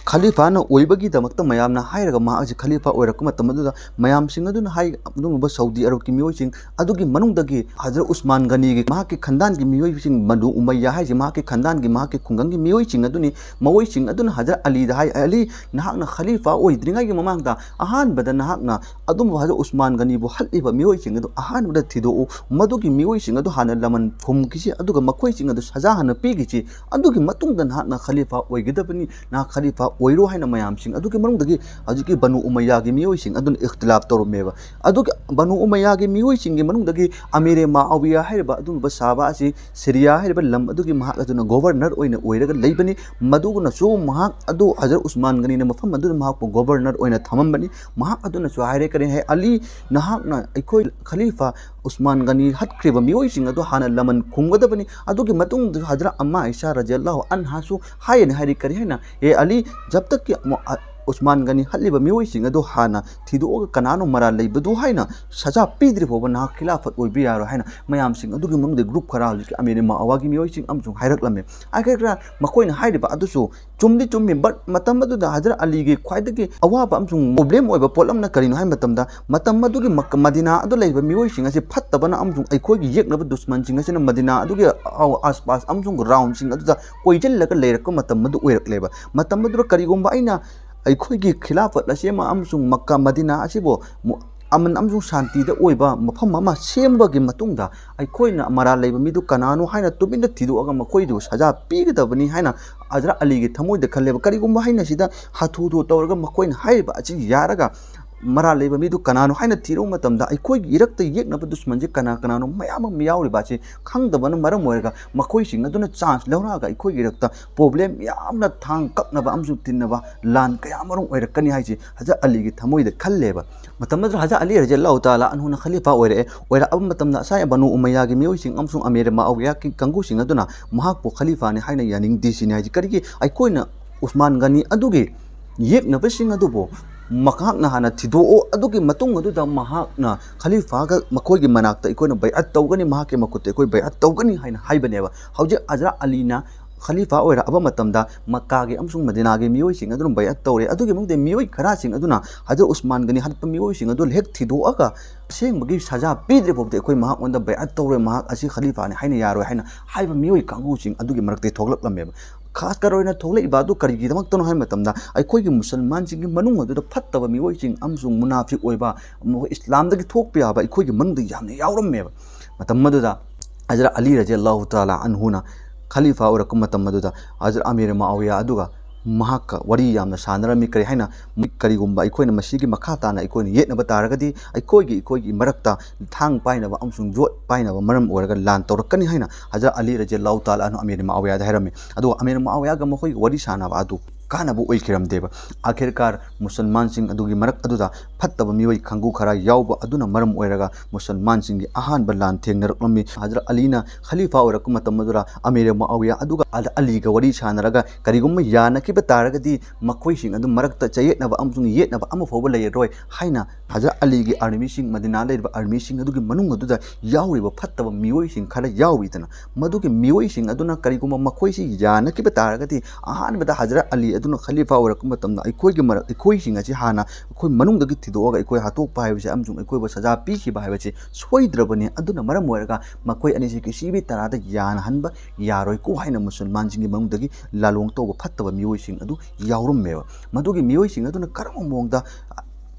ꯈꯂꯤꯐꯥꯅ ꯑꯣꯏꯕꯒꯤꯗꯃꯛꯇ ꯃꯌꯥꯝꯅ ꯍꯥꯏꯔꯒ ꯃꯍꯥꯛꯁꯤ ꯈꯂꯤꯐꯥ ꯑꯣꯏꯔꯛꯄ ꯃꯇꯝ ꯑꯗꯨꯗ ꯃꯌꯥꯝꯁꯤꯡ ꯑꯗꯨꯅ ꯍꯥꯏ, ꯑꯗꯨꯒꯨꯝꯕ ꯁꯥꯎꯗꯤ ꯑꯔꯕꯀꯤ ꯃꯤꯑꯣꯏꯁꯤꯡ ꯑꯗꯨꯒꯤ ꯃꯅꯨꯡꯗꯒꯤ ꯍꯖꯔꯠ ꯎꯁꯃꯥꯟ ꯒꯅꯤꯒꯤ, ꯃꯍꯥꯛꯀꯤ ꯈꯟꯗꯥꯟꯒꯤ ꯃꯤꯑꯣꯏꯁꯤꯡ, ꯕꯅꯨ ꯎꯃꯩꯌꯥ ꯍꯥꯏꯁꯤ ꯃꯍꯥꯛꯀꯤ ꯈꯟꯗꯥꯟꯒꯤ, ꯃꯍꯥꯛꯀꯤ ꯈꯨꯡꯒꯪꯒꯤ ꯃꯤꯑꯣꯏꯁꯤꯡ ꯑꯗꯨꯅꯤ꯫ ꯃꯈꯣꯏꯁꯤꯡ ꯑꯗꯨꯅ ꯍꯖꯔꯠ ꯑꯂꯤꯗ ꯍꯥꯏ, "ꯑꯂꯤ, ꯅꯍꯥꯛꯅ ꯈꯂꯤꯐꯥ ꯑꯣꯏꯗ꯭ꯔꯤꯉꯩꯒꯤ ꯃꯃꯥꯡꯗ ꯑꯍꯥꯟꯕꯗ ꯅꯍꯥꯛꯅ ꯑꯗꯨꯝꯕ ꯍꯖꯔꯠ ꯎꯁꯃꯥꯟ ꯒꯅꯤꯕꯨ ꯍꯠꯂꯤꯕ ꯃꯤꯑꯣꯏꯁꯤꯡ ꯑꯗꯨ ꯑꯍꯥꯟꯕꯗ ꯊꯤꯗꯣꯛꯎ, ꯃꯗꯨꯒꯤ ꯃꯤꯑꯣꯏꯁꯤꯡ ꯑꯗꯨ ꯍꯥꯟꯅ ꯂꯃꯟ ꯐꯨꯝꯈꯤꯁꯤ, ꯑꯗꯨꯒ ꯃꯈꯣꯏꯁꯤꯡ ꯑꯗꯨ ꯁꯖꯥ ꯍꯥꯟꯅ ꯄꯤꯈꯤꯁꯤ, ꯑꯗꯨꯒꯤ ꯃꯇꯨꯡꯗ ꯅꯍꯥꯛꯅ ꯈꯂꯤꯐꯥ ꯑꯣꯏꯒꯗꯕꯅꯤ, ꯅꯍꯥꯛ ꯈꯂꯤꯐꯥ ꯑꯣꯏꯔꯣ ꯍꯥꯏꯅ ꯃꯌꯥꯝꯁꯤꯡ ꯑꯗꯨꯒꯤ ꯃꯅꯨꯡꯗꯒꯤ ꯍꯧꯖꯤꯛꯀꯤ ꯕꯅꯨ ꯎꯃꯩꯌꯥꯒꯤ ꯃꯤꯑꯣꯏꯁꯤꯡ ꯑꯗꯨꯅ ꯏꯈꯇꯤꯂꯥꯞ ꯇꯧꯔꯝꯃꯦꯕ꯫ ꯑꯗꯨꯒꯤ ꯕꯅꯨ ꯎꯃꯩꯌꯥꯒꯤ ꯃꯤꯑꯣꯏꯁꯤꯡꯒꯤ ꯃꯅꯨꯡꯗꯒꯤ ꯑꯃꯤꯔꯦ ꯃꯥꯑꯋꯤꯌꯥ ꯍꯥꯏꯔꯤꯕ ꯑꯗꯨꯒꯨꯝꯕ ꯁꯥꯕ ꯑꯁꯤ ꯁꯤꯔꯤꯌꯥ ꯍꯥꯏꯔꯤꯕ ꯂꯝ ꯑꯗꯨꯒꯤ ꯃꯍꯥꯛ ꯑꯗꯨꯅ ꯒꯣꯕꯔꯅꯔ ꯑꯣꯏꯅ ꯑꯣꯏꯔꯒ ꯂꯩꯕꯅꯤ꯫ ꯃꯗꯨꯅꯁꯨ ꯃꯍꯥꯛ ꯑꯗꯨ ꯍꯖꯔꯠ ꯎꯁꯃꯥꯟ ꯒꯅꯤꯅ ꯃꯐꯝ ꯑꯗꯨꯗ ꯃꯍꯥꯛꯄꯨ ꯒꯣꯕꯔꯅꯔ ꯑꯣꯏꯅ ꯊꯝꯃꯝꯕꯅꯤ꯫ ꯃꯍꯥꯛ ꯑꯗꯨꯅꯁꯨ ꯍꯥꯏꯔꯦ, ꯀꯔꯤ ꯍꯥꯏ, "ꯑꯂꯤ, ꯅꯍꯥꯛꯅ ꯑꯩꯈꯣꯏ ꯈꯂꯤꯐꯥ ꯎꯁꯃꯥꯟ ꯒꯅꯤ ꯍꯠꯈ꯭ꯔꯤꯕ ꯃꯤꯑꯣꯏꯁꯤꯡ ꯑꯗꯨ ꯍꯥꯟꯅ ꯂꯃꯟ ꯈꯨꯝꯒꯗꯕꯅꯤ꯫" ꯑꯗꯨꯒꯤ ꯃꯇꯨꯡꯗ ꯍꯖꯔꯠ ꯑꯃ ꯑꯥꯏꯁꯥ ꯔꯖꯤꯌꯜꯂꯥꯍꯨ ꯑꯟꯍꯥꯁꯨ ꯍꯥꯏꯌꯦꯅ ꯍꯥꯏꯔꯤ, ꯀꯔꯤ ꯍꯥꯏꯅ, "ꯑꯦ ꯑꯂꯤ, ꯖꯕ ꯇꯛ ꯀꯤ ꯃꯨ-, ꯑ, ꯎꯁꯃꯥꯟ ꯒꯅꯤ ꯍꯠꯂꯤꯕ ꯃꯤꯑꯣꯏꯁꯤꯡ ꯑꯗꯨ ꯍꯥꯟꯅ ꯊꯤꯗꯣꯛꯑꯒ ꯀꯅꯥꯅꯣ ꯃꯔꯥꯜ ꯂꯩꯕꯗꯨ ꯍꯥꯏꯅ ꯁꯖꯥ ꯄꯤꯗ꯭ꯔꯤ ꯐꯥꯎꯕ ꯅꯍꯥꯛ ꯈꯤꯂꯥꯐꯠ ꯑꯣꯏꯕ ꯌꯥꯔꯣꯏ" ꯍꯥꯏꯅ ꯃꯌꯥꯝꯁꯤꯡ ꯑꯗꯨꯒꯤ ꯃꯅꯨꯡꯗ ꯒ꯭ꯔꯨꯞ ꯈꯔ ꯍꯧꯖꯤꯛꯀꯤ ꯑꯃꯤꯔꯦ ꯃꯥꯑꯋꯥꯒꯤ ꯃꯤꯑꯣꯏꯁꯤꯡ ꯑꯃꯁꯨꯡ ꯍꯥꯏꯔꯛꯂꯝꯃꯤ꯫ ꯍꯥꯏꯈ꯭ꯔꯦ, ꯃꯈꯣꯏꯅ ꯍꯥꯏꯔꯤꯕ ꯑꯗꯨꯁꯨ ꯆꯨꯝꯗꯤ ꯆꯨꯝꯃꯤ, but ꯃꯇꯝ ꯑꯗꯨꯗ ꯍꯖꯔꯠ ꯑꯂꯤꯒꯤ ꯈ꯭ꯋꯥꯏꯗꯒꯤ ꯑꯋꯥꯕ ꯑꯃꯁꯨꯡ problem ꯑꯣꯏꯕ ꯄꯣꯠ ꯑꯃꯅ ꯀꯔꯤꯅꯣ ꯍꯥꯏꯕ ꯃꯇꯝꯗ, ꯃꯇꯝ ꯑꯗꯨꯒꯤ ꯃꯛ-, ꯃꯗꯤꯅꯥ ꯑꯗꯨ ꯂꯩꯕ ꯃꯤꯑꯣꯏꯁꯤꯡ ꯑꯁꯤ ꯐꯠꯇꯕꯅ ꯑꯃꯁꯨꯡ ꯑꯩꯈꯣꯏꯒꯤ ꯌꯦꯛꯅꯕ ꯗꯨꯁꯃꯟꯁꯤꯡ ꯑꯁꯤꯅ ꯃꯗꯤꯅꯥ ꯑꯗꯨꯒꯤ ꯑ-, ꯑꯥꯁꯄꯥꯁ ꯑꯃꯁꯨꯡ ꯒ꯭ꯔꯥꯎꯟꯁꯤꯡ ꯑꯗꯨꯗ ꯀꯣꯏꯁꯤꯜꯂꯒ ꯂꯩꯔꯛꯄ ꯃꯇꯝ ꯑꯗꯨ ꯑꯣꯏꯔꯛꯂꯦꯕ꯫ ꯃꯇꯝ ꯑꯗꯨꯗ ꯀꯔꯤꯒꯨꯝꯕ ꯑꯩꯅ ꯑꯩꯈꯣꯏꯒꯤ ꯈꯤꯂꯥꯐꯠ ꯑꯁꯤ ꯑꯃ ꯑꯃꯁꯨꯡ ꯃꯛꯀꯥ ꯃꯗꯤꯅꯥ ꯑꯁꯤꯕꯨ ꯃꯨ-, ꯑꯃꯟ ꯑꯃꯁꯨꯡ ꯁꯥꯟꯇꯤꯗ ꯑꯣꯏꯕ ꯃꯐꯝ ꯑꯃ ꯁꯦꯝꯕꯒꯤ ꯃꯇꯨꯡꯗ ꯑꯩꯈꯣꯏꯅ ꯃꯔꯥꯜ ꯂꯩꯕ ꯃꯤꯗꯨ ꯀꯅꯥꯅꯣ ꯍꯥꯏꯅ ꯇꯨꯃꯤꯟꯅ ꯊꯤꯗꯣꯛꯑꯒ ꯃꯈꯣꯏꯗꯨ ꯁꯖꯥ ꯄꯤꯒꯗꯕꯅꯤ ꯍꯥꯏꯅ ꯍꯖꯔꯠ ꯑꯂꯤꯒꯤ ꯊꯃꯣꯏꯗ ꯈꯜꯂꯦꯕ꯫ ꯀꯔꯤꯒꯨꯝꯕ ꯍꯥꯏꯅ ꯁꯤꯗ ꯍꯥꯊꯨ ꯍꯥꯊꯨ ꯇꯧꯔꯒ ꯃꯈꯣꯏꯅ ꯍꯥꯏꯔꯤꯕ ꯑꯁꯤ ꯌꯥꯔꯒ ꯃꯔꯥꯜ ꯂꯩꯕ ꯃꯤꯗꯨ ꯀꯅꯥꯅꯣ ꯍꯥꯏꯅ ꯊꯤꯔꯨꯕ ꯃꯇꯝꯗ ꯑꯩꯈꯣꯏꯒꯤ ꯏꯔꯛꯇ ꯌꯦꯛꯅꯕ ꯗꯨꯁꯃꯟꯁꯤ ꯀꯅꯥ ꯀꯅꯥꯅꯣ ꯃꯌꯥꯝ ꯑꯃ ꯌꯥꯎꯔꯤꯕ ꯑꯁꯤ ꯈꯪꯗꯕꯅ ꯃꯔꯝ ꯑꯣꯏꯔꯒ ꯃꯈꯣꯏꯁꯤꯡ ꯑꯗꯨꯅ chance ꯂꯧꯔꯛꯑꯒ ꯑꯩꯈꯣꯏꯒꯤ ꯏꯔꯛꯇ problem ꯌꯥꯝꯅ ꯊꯥꯡ ꯀꯛꯅꯕ ꯑꯃꯁꯨꯡ ꯇꯤꯟꯅꯕ ꯂꯥꯟ ꯀꯌꯥ ꯑꯃꯔꯣꯝ ꯑꯣꯏꯔꯛꯀꯅꯤ ꯍꯥꯏꯁꯤ ꯍꯖꯔꯠ ꯑꯂꯤꯒꯤ ꯊꯃꯣꯏꯗ ꯈꯜꯂꯦꯕ꯫ ꯃꯇꯝ ꯑꯗꯨꯗ ꯍꯖꯔꯠ ꯑꯂꯤ ꯔꯖꯤꯌꯜꯂꯥꯍꯨ ꯇꯥꯂꯥ ꯑꯟꯍꯨꯅ ꯈꯂꯤꯐꯥ ꯑꯣꯏꯔꯛꯑꯦ꯫ ꯑꯣꯏꯔꯛꯑꯕ ꯃꯇꯝꯗ ꯉꯁꯥꯏ ꯕꯅꯨ ꯎꯃꯩꯌꯥꯒꯤ ꯃꯤꯑꯣꯏꯁꯤꯡ ꯑꯃꯁꯨꯡ ꯑꯃꯤꯔ ꯃꯥꯑꯋꯤꯌꯥꯒꯤ ꯀꯥꯡꯕꯨꯁꯤꯡ ꯑꯗꯨꯅ ꯃꯍꯥꯛꯄꯨ ꯈꯂꯤꯐꯥꯅꯤ ꯍꯥꯏꯅ ꯌꯥꯅꯤꯡꯗꯦ ꯁꯤꯅꯤ ꯍꯥꯏꯁꯤ꯫ ꯀꯔꯤꯒꯤ? ꯑꯩꯈꯣꯏꯅ ꯎꯁꯃꯥꯟ ꯒꯅꯤ ꯑꯗꯨꯒꯤ ꯌꯦꯛꯅꯕꯁꯤꯡ ꯑꯗꯨꯕꯨ ꯃꯍꯥꯛꯅ ꯍꯥꯟꯅ ꯊꯤꯗꯣꯛꯑꯣ, ꯑꯗꯨꯒꯤ ꯃꯇꯨꯡ ꯑꯗꯨꯗ ꯃꯍꯥꯛꯅ ꯈꯂꯤꯐꯥꯒ ꯃꯈꯣꯏꯒꯤ ꯃꯅꯥꯛꯇ ꯑꯩꯈꯣꯏꯅ ꯕꯩꯑꯠ ꯇꯧꯒꯅꯤ, ꯃꯍꯥꯛꯀꯤ ꯃꯈꯨꯠꯇ ꯑꯩꯈꯣꯏ ꯕꯩꯑꯠ ꯇꯧꯒꯅꯤ ꯍꯥꯏꯅ ꯍꯥꯏꯕꯅꯦꯕ꯫ ꯍꯧꯖꯤꯛ ꯍꯖꯔꯠ ꯑꯂꯤꯅ ꯈꯂꯤꯐꯥ ꯑꯣꯏꯔꯛꯑꯕ ꯃꯇꯝꯗ ꯃꯛꯀꯥꯒꯤ ꯑꯃꯁꯨꯡ ꯃꯗꯤꯅꯥꯒꯤ ꯃꯤꯑꯣꯏꯁꯤꯡ ꯑꯗꯨꯅ ꯕꯩꯑꯠ ꯇꯧꯔꯦ꯫ ꯑꯗꯨꯒꯤ ꯃꯇꯨꯡꯗ ꯃꯤꯑꯣꯏ ꯈꯔꯁꯤꯡ ꯑꯗꯨꯅ ꯍꯖꯔꯠ ꯎꯁꯃꯥꯟ ꯒꯅꯤ ꯍꯥꯠꯄ ꯃꯤꯑꯣꯏꯁꯤꯡ ꯑꯗꯨ ꯍꯦꯛ ꯊꯤꯗꯣꯛꯑꯒ ꯑꯁꯦꯡꯕꯒꯤ ꯁꯖꯥ ꯄꯤꯗ꯭ꯔꯤ ꯐꯥꯎꯕꯗꯤ ꯑꯩꯈꯣꯏ ꯃꯍꯥꯛꯉꯣꯟꯗ ꯕꯩꯑꯠ ꯇꯧꯔꯣꯏ, ꯃꯍꯥꯛ ꯑꯁꯤ ꯈꯂꯤꯐꯥꯅꯤ ꯍꯥꯏꯅ ꯌꯥꯔꯣꯏ ꯍꯥꯏꯅ ꯍꯥꯏꯕ ꯃꯤꯑꯣꯏ ꯀꯥꯡꯕꯨꯁꯤꯡ ꯑꯗꯨꯒꯤ ꯃꯔꯛꯇꯒꯤ ꯊꯣꯛꯂꯛꯂꯝꯃꯦꯕ꯫ ꯈꯥꯁ ꯀꯔ ꯑꯣꯏꯅ ꯊꯣꯛꯂꯛꯏꯕ ꯑꯗꯨ ꯀꯔꯤꯒꯤꯗꯃꯛꯇꯅꯣ ꯍꯥꯏꯕ ꯃꯇꯝꯗ ꯑꯩꯈꯣꯏꯒꯤ ꯃꯨꯁꯜꯃꯥꯟꯁꯤꯡꯒꯤ ꯃꯅꯨꯡ ꯑꯗꯨꯗ ꯐꯠꯇꯕ ꯃꯤꯑꯣꯏꯁꯤꯡ ꯑꯃꯁꯨꯡ ꯃꯨꯅꯥꯐꯤꯛ ꯑꯣꯏꯕ, ꯃꯈꯣꯏ ꯏꯁꯂꯥꯝꯗꯒꯤ ꯊꯣꯛꯄ ꯌꯥꯕ ꯑꯩꯈꯣꯏꯒꯤ ꯃꯅꯨꯡꯗ ꯌꯥꯝꯅ ꯌꯥꯎꯔꯝꯃꯦꯕ꯫ ꯃꯇꯝ ꯑꯗꯨꯗ ꯍꯖꯔꯠ ꯑꯂꯤ ꯔꯖꯤꯌꯜꯂꯥꯍꯨ ꯇꯥꯂꯥ ꯑꯟꯍꯨꯅ ꯈꯂꯤꯐꯥ ꯑꯣꯏꯔꯛꯄ ꯃꯇꯝ ꯑꯗꯨꯗ ꯍꯖꯔꯠ ꯑꯃꯤꯔ ꯃꯥꯑꯋꯤꯌꯥ ꯑꯗꯨꯒ ꯃꯍꯥꯛꯀ ꯋꯥꯔꯤ ꯌꯥꯝꯅ ꯁꯥꯟꯅꯔꯝꯃꯤ꯫ ꯀꯔꯤ ꯍꯥꯏꯅ, ꯀꯔꯤꯒꯨꯝꯕ ꯑꯩꯈꯣꯏꯅ ꯃꯁꯤꯒꯤ ꯃꯈꯥ ꯇꯥꯅ ꯑꯩꯈꯣꯏꯅ ꯌꯦꯠꯅꯕ ꯇꯥꯔꯒꯗꯤ, ꯑꯩꯈꯣꯏꯒꯤ, ꯑꯩꯈꯣꯏꯒꯤ ꯃꯔꯛꯇ ꯊꯥꯡ ꯄꯥꯏꯅꯕ ꯑꯃꯁꯨꯡ ꯌꯣꯠ ꯄꯥꯏꯅꯕ ꯃꯔꯝ ꯑꯣꯏꯔꯒ ꯂꯥꯟ ꯇꯧꯔꯛꯀꯅꯤ ꯍꯥꯏꯅ ꯍꯖꯔꯠ ꯑꯂꯤ ꯔꯖꯤꯌꯜꯂꯥꯍꯨ ꯇꯥꯂꯥ ꯑꯟꯍꯨ ꯑꯃꯤꯔ ꯃꯨꯑꯥꯋꯤꯌꯥꯗ ꯍꯥꯏꯔꯝꯃꯤ꯫ ꯑꯗꯨꯒ ꯑꯃꯤꯔ ꯃꯨꯑꯥꯋꯤꯌꯥꯒ ꯃꯈꯣꯏꯒꯤ ꯋꯥꯔꯤ ꯁꯥꯟꯅꯕ ꯑꯗꯨ ꯀꯥꯟꯅꯕ ꯑꯣꯏꯈꯤꯔꯝꯗꯦꯕ꯫ ꯑꯥꯈꯤꯔꯀꯥꯔ ꯃꯨꯁꯜꯃꯥꯟꯁꯤꯡ ꯑꯗꯨꯒꯤ ꯃꯔꯛ ꯑꯗꯨꯗ ꯐꯠꯇꯕ ꯃꯤꯑꯣꯏ ꯀꯥꯡꯕꯨ ꯈꯔ ꯌꯥꯎꯕ ꯑꯗꯨꯅ ꯃꯔꯝ ꯑꯣꯏꯔꯒ ꯃꯨꯁꯜꯃꯥꯟꯁꯤꯡꯒꯤ ꯑꯍꯥꯟꯕ ꯂꯥꯟ ꯊꯦꯡꯅꯔꯛꯂꯝꯃꯤ꯫ ꯍꯖꯔꯠ ꯑꯂꯤꯅ ꯈꯂꯤꯐꯥ ꯑꯣꯏꯔꯛꯄ ꯃꯇꯝ ꯑꯗꯨꯗ ꯑꯃꯤꯔ ꯃꯨꯑꯥꯋꯤꯌꯥ ꯑꯗꯨꯒ ꯑꯂꯤꯒ ꯋꯥꯔꯤ ꯁꯥꯟꯅꯔꯒ ꯀꯔꯤꯒꯨꯝꯕ ꯌꯥꯅꯈꯤꯕ ꯇꯥꯔꯒꯗꯤ ꯃꯈꯣꯏꯁꯤꯡ ꯑꯗꯨ ꯃꯔꯛꯇ ꯆꯌꯦꯠꯅꯕ ꯑꯃꯁꯨꯡ ꯌꯦꯠꯅꯕ ꯑꯃ ꯐꯥꯎꯕ ꯂꯩꯔꯔꯣꯏ ꯍꯥꯏꯅ ꯍꯖꯔꯠ ꯑꯂꯤꯒꯤ ꯑꯥꯔꯃꯤꯁꯤꯡ, ꯃꯗꯤꯅꯥ ꯂꯩꯔꯤꯕ ꯑꯥꯔꯃꯤꯁꯤꯡ ꯑꯗꯨꯒꯤ ꯃꯅꯨꯡ ꯑꯗꯨꯗ ꯌꯥꯎꯔꯤꯕ ꯐꯠꯇꯕ ꯃꯤꯑꯣꯏꯁꯤꯡ ꯈꯔ ꯌꯥꯎꯔꯤꯗꯅ, ꯃꯗꯨꯒꯤ ꯃꯤꯑꯣꯏꯁꯤꯡ ꯑꯗꯨꯅ ꯀꯔꯤꯒꯨꯝꯕ ꯃꯈꯣꯏꯁꯤ ꯌꯥꯅꯈꯤꯕ ꯇꯥꯔꯒꯗꯤ, ꯑꯍꯥꯟꯕꯗ ꯍꯖꯔꯠ ꯑꯂꯤ ꯑꯗꯨꯅ ꯈꯂꯤꯐꯥ ꯑꯣꯏꯔꯛꯄ ꯃꯇꯝꯗ ꯑꯩꯈꯣꯏꯒꯤ ꯃꯔꯛ, ꯑꯩꯈꯣꯏꯁꯤꯡ ꯑꯁꯤ ꯍꯥꯟꯅ ꯑꯩꯈꯣꯏ ꯃꯅꯨꯡꯗꯒꯤ ꯊꯤꯗꯣꯛꯑꯒ ꯑꯩꯈꯣꯏ ꯍꯥꯠꯇꯣꯛꯄ ꯍꯥꯏꯕꯁꯦ ꯑꯃꯁꯨꯡ ꯑꯩꯈꯣꯏꯕꯨ ꯁꯖꯥ ꯄꯤꯈꯤꯕ ꯍꯥꯏꯕꯁꯤ ꯁꯣꯏꯗ꯭ꯔꯕꯅꯤ꯫ ꯑꯗꯨꯅ ꯃꯔꯝ ꯑꯣꯏꯔꯒ ꯃꯈꯣꯏ ꯑꯅꯤꯁꯤ ꯀꯤꯁꯤꯕꯤ ꯇꯔꯥꯗ ꯌꯥꯅꯍꯟꯕ ꯌꯥꯔꯣꯏꯀꯣ ꯍꯥꯏꯅ ꯃꯨꯁꯜꯃꯥꯟꯁꯤꯡꯒꯤ ꯃꯅꯨꯡꯗꯒꯤ ꯂꯥꯂꯣꯡ ꯇꯧꯕ ꯐꯠꯇꯕ ꯃꯤꯑꯣꯏꯁꯤꯡ ꯑꯗꯨ ꯌꯥꯎꯔꯝꯃꯦꯕ꯫ ꯃꯗꯨꯒꯤ ꯃꯤꯑꯣꯏꯁꯤꯡ ꯑꯗꯨꯅ ꯀꯔꯝꯕ ꯃꯑꯣꯡꯗ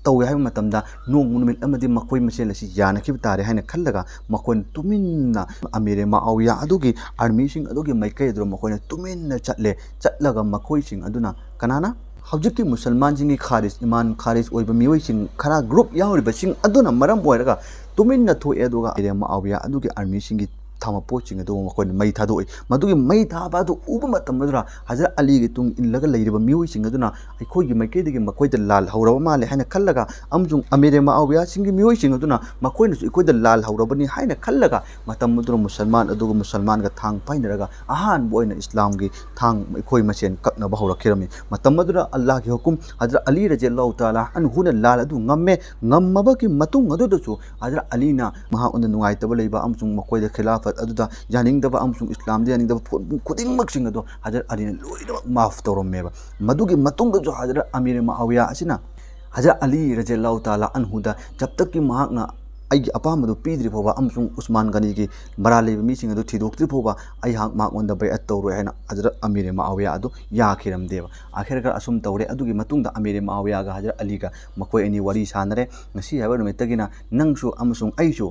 ꯇꯧꯏ ꯍꯥꯏꯕ ꯃꯇꯝꯗ, ꯅꯣꯡꯃ ꯅꯨꯃꯤꯠ ꯑꯃꯗꯤ ꯃꯈꯣꯏ ꯃꯁꯦꯜ ꯑꯁꯤ ꯌꯥꯅꯈꯤꯕ ꯇꯥꯔꯦ ꯍꯥꯏꯅ ꯈꯜꯂꯒ ꯃꯈꯣꯏꯅ ꯇꯨꯃꯤꯟꯅ ꯑꯃꯤꯔ ꯃꯥꯑꯋꯤꯌꯥ ꯑꯗꯨꯒꯤ ꯑꯥꯔꯃꯤꯁꯤꯡ ꯑꯗꯨꯒꯤ ꯃꯥꯏꯀꯩ ꯑꯗꯨꯗ ꯃꯈꯣꯏꯅ ꯇꯨꯃꯤꯟꯅ ꯆꯠꯂꯦ꯫ ꯆꯠꯂꯒ ꯃꯈꯣꯏꯁꯤꯡ ꯑꯗꯨꯅ ꯀꯅꯥꯅ? ꯍꯧꯖꯤꯛꯀꯤ ꯃꯨꯁꯜꯃꯥꯟꯁꯤꯡꯒꯤ ꯈꯥꯔꯤꯖ, ꯏꯃꯥꯟ ꯈꯥꯔꯤꯖ ꯑꯣꯏꯕ ꯃꯤꯑꯣꯏꯁꯤꯡ ꯈꯔ ꯒ꯭ꯔꯨꯞ ꯌꯥꯎꯔꯤꯕꯁꯤꯡ ꯑꯗꯨꯅ ꯃꯔꯝ ꯑꯣꯏꯔꯒ ꯇꯨꯃꯤꯟꯅ ꯊꯣꯛꯑꯦ꯫ ꯑꯗꯨꯒ ꯑꯃꯤꯔ ꯃꯥꯑꯋꯤꯌꯥ ꯑꯗꯨꯒꯤ ꯑꯥꯔꯃꯤꯁꯤꯡꯒꯤ ꯊꯝꯕ ꯄꯣꯠꯁꯤꯡ ꯑꯗꯨ ꯃꯈꯣꯏꯅ ꯃꯩ ꯊꯥꯗꯣꯛꯏ꯫ ꯃꯗꯨꯒꯤ ꯃꯩ ꯊꯥꯕ ꯑꯗꯨ ꯎꯕ ꯃꯇꯝ ꯑꯗꯨꯗ ꯍꯖꯔꯠ ꯑꯂꯤꯒꯤ ꯇꯨꯡ ꯏꯜꯂꯒ ꯂꯩꯔꯤꯕ ꯃꯤꯑꯣꯏꯁꯤꯡ ꯑꯗꯨꯅ ꯑꯩꯈꯣꯏꯒꯤ ꯃꯥꯏꯀꯩꯗꯒꯤ ꯃꯈꯣꯏꯗ ꯂꯥꯜ ꯍꯧꯔꯕ ꯃꯥꯜꯂꯦ ꯍꯥꯏꯅ ꯈꯜꯂꯒ, ꯑꯃꯁꯨꯡ ꯑꯃꯤꯔ ꯃꯥꯑꯋꯤꯌꯥꯁꯤꯡꯒꯤ ꯃꯤꯑꯣꯏꯁꯤꯡ ꯑꯗꯨꯅ ꯃꯈꯣꯏꯅꯁꯨ ꯑꯩꯈꯣꯏꯗ ꯂꯥꯜ ꯍꯧꯔꯕꯅꯤ ꯍꯥꯏꯅ ꯈꯜꯂꯒ, ꯃꯇꯝ ꯑꯗꯨꯗ ꯃꯨꯁꯜꯃꯥꯟ ꯑꯗꯨꯒ ꯃꯨꯁꯜꯃꯥꯟꯒ ꯊꯥꯡ ꯄꯥꯏꯅꯔꯒ ꯑꯍꯥꯟꯕ ꯑꯣꯏꯅ ꯏꯁꯂꯥꯝꯒꯤ ꯊꯥꯡ ꯑꯩꯈꯣꯏ ꯃꯁꯦꯟ ꯀꯛꯅꯕ ꯍꯧꯔꯛꯈꯤꯔꯝꯃꯤ꯫ ꯃꯇꯝ ꯑꯗꯨꯗ ꯑꯜꯂꯥꯍꯒꯤ ꯍꯨꯀꯨꯝ, ꯍꯖꯔꯠ ꯑꯂꯤ ꯔꯖꯤꯌꯜꯂꯥꯍꯨ ꯇꯥꯂꯥ ꯑꯟꯍꯨꯅ ꯂꯥꯜ ꯑꯗꯨ ꯉꯝꯃꯦ꯫ ꯉꯝꯃꯕꯒꯤ ꯃꯇꯨꯡ ꯑꯗꯨꯗꯁꯨ ꯍꯖꯔꯠ ꯑꯂꯤꯅ ꯃꯍꯥꯛꯉꯣꯟꯗ ꯅꯨꯡꯉꯥꯏꯇꯕ ꯂꯩꯕ ꯑꯃꯁꯨꯡ ꯃꯈꯣꯏꯗ ꯈꯤꯂꯥꯐꯠ ꯑꯗꯨꯗ ꯌꯥꯅꯤꯡꯗꯕ ꯑꯃꯁꯨꯡ ꯏꯁꯂꯥꯝꯗ ꯌꯥꯅꯤꯡꯗꯕ ꯄꯣꯠ ꯈꯨꯗꯤꯡꯃꯛꯁꯤꯡ ꯑꯗꯣ ꯍꯖꯔꯠ ꯑꯂꯤꯅ ꯂꯣꯏꯅꯃꯛ ꯃꯥꯐ ꯇꯧꯔꯝꯃꯦꯕ꯫ ꯃꯗꯨꯒꯤ ꯃꯇꯨꯡꯗꯁꯨ ꯍꯖꯔꯠ ꯑꯃꯤꯔ ꯃꯥꯑꯋꯤꯌꯥ ꯑꯁꯤꯅ ꯍꯖꯔꯠ ꯑꯂꯤ ꯔꯖꯤꯌꯜꯂꯥꯍꯨ ꯇꯥꯂꯥ ꯑꯟꯍꯨꯗ ꯖꯕ ꯇꯛꯀꯤ ꯃꯍꯥꯛꯅ ꯑꯩꯒꯤ ꯑꯄꯥꯝꯕꯗꯨ ꯄꯤꯗ꯭ꯔꯤ ꯐꯥꯎꯕ ꯑꯃꯁꯨꯡ ꯎꯁꯃꯥꯟ ꯒꯅꯤꯒꯤ ꯃꯔꯥꯜ ꯂꯩꯕ ꯃꯤꯁꯤꯡ ꯑꯗꯨ ꯊꯤꯗꯣꯛꯇ꯭ꯔꯤ ꯐꯥꯎꯕ ꯑꯩꯍꯥꯛ ꯃꯍꯥꯛꯉꯣꯟꯗ ꯕꯩꯑꯠ ꯇꯧꯔꯣꯏ ꯍꯥꯏꯅ ꯍꯖꯔꯠ ꯑꯃꯤꯔ ꯃꯥꯑꯋꯤꯌꯥ ꯑꯗꯨ ꯌꯥꯈꯤꯔꯝꯗꯦꯕ꯫ ꯑꯥꯈꯤꯔꯀꯥꯔ ꯑꯁꯨꯝ ꯇꯧꯔꯦ꯫ ꯑꯗꯨꯒꯤ ꯃꯇꯨꯡꯗ ꯑꯃꯤꯔ ꯃꯥꯑꯋꯤꯌꯥꯒ ꯍꯖꯔꯠ ꯑꯂꯤꯒ ꯃꯈꯣꯏ ꯑꯅꯤ ꯋꯥꯔꯤ ꯁꯥꯟꯅꯔꯦ꯫ ꯉꯁꯤ ꯍꯥꯏꯕ ꯅꯨꯃꯤꯠꯇꯒꯤꯅ ꯅꯪꯁꯨ ꯑꯃꯁꯨꯡ ꯑꯩꯁꯨ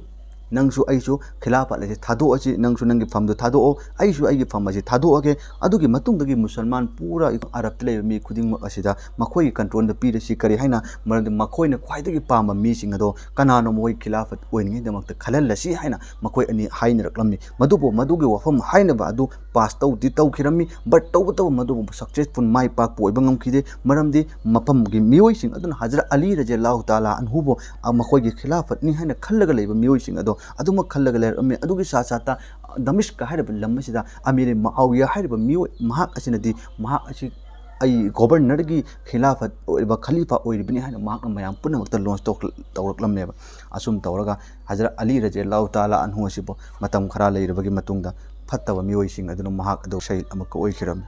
ꯅꯪꯁꯨ ꯑꯩꯁꯨ ꯈꯤꯂꯥꯐꯠ ꯑꯁꯤ ꯊꯥꯗꯣꯛꯑꯁꯤ, ꯅꯪꯁꯨ ꯅꯪꯒꯤ ꯐꯝꯗꯨ ꯊꯥꯗꯣꯛꯑꯣ, ꯑꯩꯁꯨ ꯑꯩꯒꯤ ꯐꯝ ꯑꯁꯤ ꯊꯥꯗꯣꯛꯑꯒꯦ꯫ ꯑꯗꯨꯒꯤ ꯃꯇꯨꯡꯗꯒꯤ ꯃꯨꯁꯜꯃꯥꯟ ꯄꯨꯔꯥ ꯑꯔꯕꯇ ꯂꯩꯕ ꯃꯤ ꯈꯨꯗꯤꯡꯃꯛ ꯑꯁꯤꯗ ꯃꯈꯣꯏꯒꯤ ꯀꯟꯇ꯭ꯔꯣꯜꯗ ꯄꯤꯔꯁꯤ꯫ ꯀꯔꯤ ꯍꯥꯏꯅ? ꯃꯔꯝꯗꯤ ꯃꯈꯣꯏꯅ ꯈ꯭ꯋꯥꯏꯗꯒꯤ ꯄꯥꯝꯕ ꯃꯤꯁꯤꯡ ꯑꯗꯣ ꯀꯅꯥꯅꯣ ꯃꯈꯣꯏ ꯈꯤꯂꯥꯐꯠ ꯑꯣꯏꯅꯤꯡꯉꯥꯏꯗꯃꯛꯇ ꯈꯜꯍꯜꯂꯁꯤ ꯍꯥꯏꯅ ꯃꯈꯣꯏ ꯑꯅꯤ ꯍꯥꯏꯅꯔꯛꯂꯝꯃꯤ꯫ ꯃꯗꯨꯕꯨ ꯃꯗꯨꯒꯤ ꯋꯥꯐꯝ ꯍꯥꯏꯅꯕ ꯑꯗꯨ ꯄꯥꯁ ꯇꯧꯗꯤ ꯇꯧꯈꯤꯔꯝꯃꯤ, ꯕꯠ ꯇꯧꯕꯇꯕꯨ ꯃꯗꯨꯕꯨ ꯁꯛꯁꯦꯁꯐꯨꯜ, ꯃꯥꯏ ꯄꯥꯛꯄ ꯑꯣꯏꯕ ꯉꯝꯈꯤꯗꯦ꯫ ꯃꯔꯝꯗꯤ ꯃꯐꯝꯒꯤ ꯃꯤꯑꯣꯏꯁꯤꯡ ꯑꯗꯨꯅ ꯍꯖꯔꯠ ꯑꯂꯤ ꯔꯖꯤꯌꯜꯂꯥꯍꯨ ꯇꯥꯂꯥ ꯑꯟꯍꯨꯕꯨ, ꯑ, ꯃꯈꯣꯏꯒꯤ ꯈꯤꯂꯥꯐꯠꯅꯤ ꯍꯥꯏꯅ ꯈꯜꯂꯒ ꯂꯩꯕ ꯃꯤꯑꯣꯏꯁꯤꯡ ꯑꯗꯣ ꯑꯗꯨꯃꯛ ꯈꯜꯂꯒ ꯂꯩꯔꯛꯂꯝꯃꯤ꯫ ꯑꯗꯨꯒꯤ ꯁꯥ ꯁꯥꯠꯇ ꯗꯃꯤꯁꯀ ꯍꯥꯏꯔꯤꯕ ꯂꯝ ꯑꯁꯤꯗ ꯑꯃꯤꯔ ꯃꯥꯑꯣꯌꯥ ꯍꯥꯏꯔꯤꯕ ꯃꯤꯑꯣꯏ, ꯃꯍꯥꯛ ꯑꯁꯤꯅꯗꯤ ꯃꯍꯥꯛ ꯑꯁꯤ ꯑꯩ ꯒꯣꯕꯔꯅꯔꯒꯤ ꯈꯤꯂꯥꯐꯠ ꯑꯣꯏꯔꯤꯕ, ꯈꯂꯤꯐꯥ ꯑꯣꯏꯔꯤꯕꯅꯤ ꯍꯥꯏꯅ ꯃꯍꯥꯛꯅ ꯃꯌꯥꯝ ꯄꯨꯝꯅꯃꯛꯇ ꯂꯣꯟꯁ ꯇꯧꯔꯛꯂꯝꯃꯦꯕ꯫ ꯑꯁꯨꯝ ꯇꯧꯔꯒ ꯍꯖꯔꯠ ꯑꯂꯤ ꯔꯖꯤꯌꯜꯂꯥꯍꯨ ꯇꯥꯂꯥ ꯑꯟꯍꯨ ꯑꯁꯤꯕꯨ ꯃꯇꯝ ꯈꯔ ꯂꯩꯔꯕꯒꯤ ꯃꯇꯨꯡꯗ ꯐꯠꯇꯕ ꯃꯤꯑꯣꯏꯁꯤꯡ ꯑꯗꯨꯅ ꯃꯍꯥꯛ ꯑꯗꯨ ꯁꯍꯤꯗ ꯑꯃꯨꯛꯀ ꯑꯣꯏꯈꯤꯔꯝꯃꯤ꯫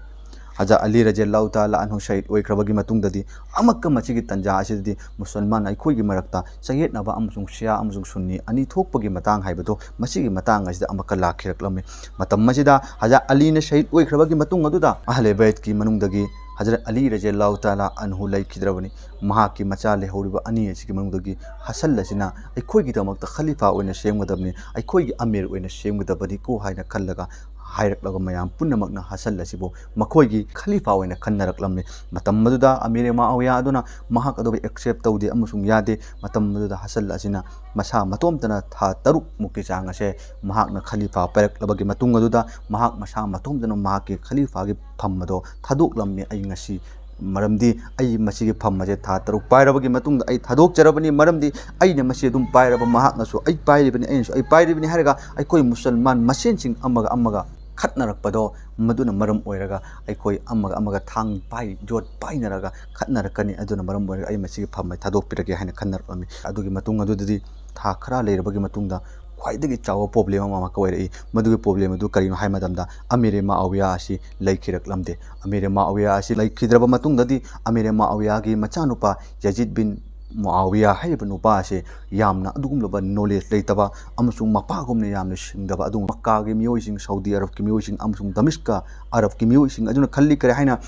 ꯍꯖꯔꯠ ꯑꯂꯤ ꯔꯖꯤꯌꯜꯂꯥꯍꯨ ꯇꯥꯂꯥ ꯑꯟꯍꯨ ꯁꯍꯤꯗ ꯑꯣꯏꯈ꯭ꯔꯕꯒꯤ ꯃꯇꯨꯡꯗꯗꯤ ꯑꯃꯨꯛꯀ ꯃꯁꯤꯒꯤ ꯇꯟꯖꯥ ꯑꯁꯤꯗꯗꯤ ꯃꯨꯁꯜꯃꯥꯟ ꯑꯩꯈꯣꯏꯒꯤ ꯃꯔꯛꯇ ꯆꯌꯦꯠꯅꯕ ꯑꯃꯁꯨꯡ ꯁꯤꯌꯥ ꯑꯃꯁꯨꯡ ꯁꯨꯟꯅꯤ ꯑꯅꯤ ꯊꯣꯛꯄꯒꯤ ꯃꯇꯥꯡ ꯍꯥꯏꯕꯗꯣ, ꯃꯁꯤꯒꯤ ꯃꯇꯥꯡ ꯑꯁꯤꯗ ꯑꯃꯨꯛꯀ ꯂꯥꯛꯈꯤꯔꯛꯂꯝꯃꯤ꯫ ꯃꯇꯝ ꯑꯁꯤꯗ ꯍꯖꯔꯠ ꯑꯂꯤꯅ ꯁꯍꯤꯗ ꯑꯣꯏꯈ꯭ꯔꯕꯒꯤ ꯃꯇꯨꯡ ꯑꯗꯨꯗ ꯑꯍꯂꯦ ꯕꯩꯠꯀꯤ ꯃꯅꯨꯡꯗꯒꯤ ꯍꯖꯔꯠ ꯑꯂꯤ ꯔꯖꯤꯌꯜꯂꯥꯍꯨ ꯇꯥꯂꯥ ꯑꯟꯍꯨ ꯂꯩꯈꯤꯗ꯭ꯔꯕꯅꯤ꯫ ꯃꯍꯥꯛꯀꯤ ꯃꯆꯥ ꯂꯩꯍꯧꯔꯤꯕ ꯑꯅꯤ ꯑꯁꯤꯒꯤ ꯃꯅꯨꯡꯗꯒꯤ ꯍꯁꯜ ꯑꯁꯤꯅ ꯑꯩꯈꯣꯏꯒꯤꯗꯃꯛꯇ ꯈꯂꯤꯐꯥ ꯑꯣꯏꯅ ꯁꯦꯝꯒꯗꯕꯅꯤ, ꯑꯩꯈꯣꯏꯒꯤ ꯑꯃꯤꯔ ꯑꯣꯏꯅ ꯁꯦꯝꯒꯗꯕꯅꯤꯀꯣ ꯍꯥꯏꯅ ꯈꯜꯂꯒ ꯍꯥꯏꯔꯛꯂꯒ ꯃꯌꯥꯝ ꯄꯨꯝꯅꯃꯛꯅ ꯍꯁꯜ ꯑꯁꯤꯕꯨ ꯃꯈꯣꯏꯒꯤ ꯈꯂꯤꯐꯥ ꯑꯣꯏꯅ ꯈꯟꯅꯔꯛꯂꯝꯃꯤ꯫ ꯃꯇꯝ ꯑꯗꯨꯗ ꯑꯃꯤꯔ ꯃꯥꯑꯣꯌꯥ ꯑꯗꯨꯅ ꯃꯍꯥꯛ ꯑꯗꯨꯕꯨ ꯑꯦꯛꯁꯦꯞ ꯇꯧꯗꯦ ꯑꯃꯁꯨꯡ ꯌꯥꯗꯦ꯫ ꯃꯇꯝ ꯑꯗꯨꯗ ꯍꯁꯜ ꯑꯁꯤꯅ ꯃꯁꯥ ꯃꯇꯣꯝꯇꯅ ꯊꯥ ꯇꯔꯨꯛ ꯃꯨꯛꯀꯤ ꯆꯥꯡ ꯑꯁꯦ ꯃꯍꯥꯛꯅ ꯈꯂꯤꯐꯥ ꯄꯥꯏꯔꯛꯂꯕꯒꯤ ꯃꯇꯨꯡ ꯑꯗꯨꯗ ꯃꯍꯥꯛ ꯃꯁꯥ ꯃꯇꯣꯝꯇꯅ ꯃꯍꯥꯛꯀꯤ ꯈꯂꯤꯐꯥꯒꯤ ꯐꯝ ꯑꯗꯣ ꯊꯥꯗꯣꯛꯂꯝꯃꯤ꯫ ꯑꯩ ꯉꯁꯤ, ꯃꯔꯝꯗꯤ ꯑꯩ ꯃꯁꯤꯒꯤ ꯐꯝ ꯑꯁꯦ ꯊꯥ ꯇꯔꯨꯛ ꯄꯥꯏꯔꯕꯒꯤ ꯃꯇꯨꯡꯗ ꯑꯩ ꯊꯥꯗꯣꯛꯆꯔꯕꯅꯤ, ꯃꯔꯝꯗꯤ ꯑꯩꯅ ꯃꯁꯤ ꯑꯗꯨꯝ ꯄꯥꯏꯔꯕ, ꯃꯍꯥꯛꯅꯁꯨ ꯑꯩ ꯄꯥꯏꯔꯤꯕꯅꯤ, ꯑꯩꯅꯁꯨ ꯑꯩ ꯄꯥꯏꯔꯤꯕꯅꯤ ꯍꯥꯏꯔꯒ ꯑꯩꯈꯣꯏ ꯃꯨꯁꯜꯃꯥꯟ ꯃꯁꯦꯟꯁꯤꯡ ꯑꯃꯒ ꯑꯃꯒ ꯈꯠꯅꯔꯛꯄꯗꯣ, ꯃꯗꯨꯅ ꯃꯔꯝ ꯑꯣꯏꯔꯒ ꯑꯩꯈꯣꯏ ꯑꯃꯒ ꯑꯃꯒ ꯊꯥꯡ ꯄꯥꯏ, ꯌꯣꯠ ꯄꯥꯏꯅꯔꯒ ꯈꯠꯅꯔꯛꯀꯅꯤ꯫ ꯑꯗꯨꯅ ꯃꯔꯝ ꯑꯣꯏꯔꯒ ꯑꯩ ꯃꯁꯤꯒꯤ ꯐꯝ ꯑꯩ ꯊꯥꯗꯣꯛꯄꯤꯔꯒꯦ ꯍꯥꯏꯅ ꯈꯟꯅꯔꯛꯂꯝꯃꯤ꯫ ꯑꯗꯨꯒꯤ ꯃꯇꯨꯡ ꯑꯗꯨꯗꯗꯤ ꯊꯥ ꯈꯔ ꯂꯩꯔꯕꯒꯤ ꯃꯇꯨꯡꯗ ꯈ꯭ꯋꯥꯏꯗꯒꯤ ꯆꯥꯎꯕ ꯄ꯭ꯔꯣꯕ꯭ꯂꯦꯝ ꯑꯃ ꯑꯃ ꯑꯣꯏꯔꯛꯏ꯫ ꯃꯗꯨꯒꯤ ꯄ꯭ꯔꯣꯕ꯭ꯂꯦꯝ ꯑꯗꯨ ꯀꯔꯤꯅꯣ ꯍꯥꯏꯕ ꯃꯇꯝꯗ ꯑꯃꯤꯔ ꯃꯥꯑꯣꯌꯥ ꯑꯁꯤ ꯂꯩꯈꯤꯔꯛꯂꯝꯗꯦ꯫ ꯑꯃꯤꯔ ꯃꯥꯑꯣꯌꯥ ꯑꯁꯤ ꯂꯩꯈꯤꯗ꯭ꯔꯕ ꯃꯇꯨꯡꯗꯗꯤ ꯑꯃꯤꯔ ꯃꯥꯑꯣꯌꯥꯒꯤ ꯃꯆꯥꯅꯨꯄꯥ ꯌꯖꯤꯗ ꯕꯤꯟ ꯃꯨꯑꯥꯋꯤꯌꯥ ꯍꯥꯏꯔꯤꯕ ꯅꯨꯄꯥ ꯑꯁꯤ ꯌꯥꯝꯅ ꯑꯗꯨꯒꯨꯝꯂꯕ ꯅꯣꯂꯦꯖ ꯂꯩꯇꯕ ꯑꯃꯁꯨꯡ ꯃꯄꯥꯒꯨꯝꯅ ꯌꯥꯝꯅ ꯁꯤꯡꯗꯕ, ꯑꯗꯨꯒꯨꯝꯕ ꯃꯛꯀꯥꯒꯤ ꯃꯤꯑꯣꯏꯁꯤꯡ, ꯁꯥꯎꯗꯤ ꯑꯔꯕꯀꯤ ꯃꯤꯑꯣꯏꯁꯤꯡ ꯑꯃꯁꯨꯡ ꯗꯃꯤꯁꯀ ꯑꯔꯕꯀꯤ ꯃꯤꯑꯣꯏꯁꯤꯡ ꯑꯗꯨꯅ ꯈꯜꯂꯤ꯫ ꯀꯔꯤ ꯍꯥꯏꯅ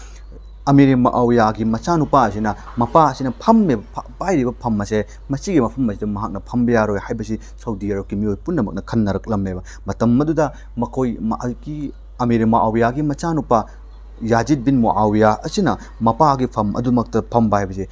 ꯑꯃꯤꯔ ꯃꯥꯑꯣꯌꯥꯒꯤ ꯃꯆꯥꯅꯨꯄꯥ ꯑꯁꯤꯅ, ꯃꯄꯥ ꯑꯁꯤꯅ ꯐꯝꯃꯦꯕ, ꯐ-, ꯄꯥꯏꯔꯤꯕ ꯐꯝ ꯑꯁꯦ, ꯃꯁꯤꯒꯤ ꯃꯐꯝ ꯑꯁꯤꯗ ꯃꯍꯥꯛꯅ ꯐꯝꯕ ꯌꯥꯔꯣꯏ ꯍꯥꯏꯕꯁꯤ ꯁꯥꯎꯗꯤ ꯑꯔꯕꯀꯤ ꯃꯤꯑꯣꯏ ꯄꯨꯝꯅꯃꯛꯅ ꯈꯟꯅꯔꯛꯂꯝꯃꯦꯕ꯫ ꯃꯇꯝ ꯑꯗꯨꯗ ꯃꯈꯣꯏ, ꯃꯍꯥꯛꯀꯤ ꯑꯃꯤꯔ ꯃꯥꯑꯣꯌꯥꯒꯤ ꯃꯆꯥꯅꯨꯄꯥ ꯌꯥꯖꯤꯗ ꯕꯤꯟ ꯃꯨꯑꯥꯋꯤꯌꯥ ꯑꯁꯤꯅ ꯃꯄꯥꯒꯤ ꯐꯝ ꯑꯗꯨꯃꯛꯇ ꯐꯝꯕ ꯍꯥꯏꯕꯁꯦ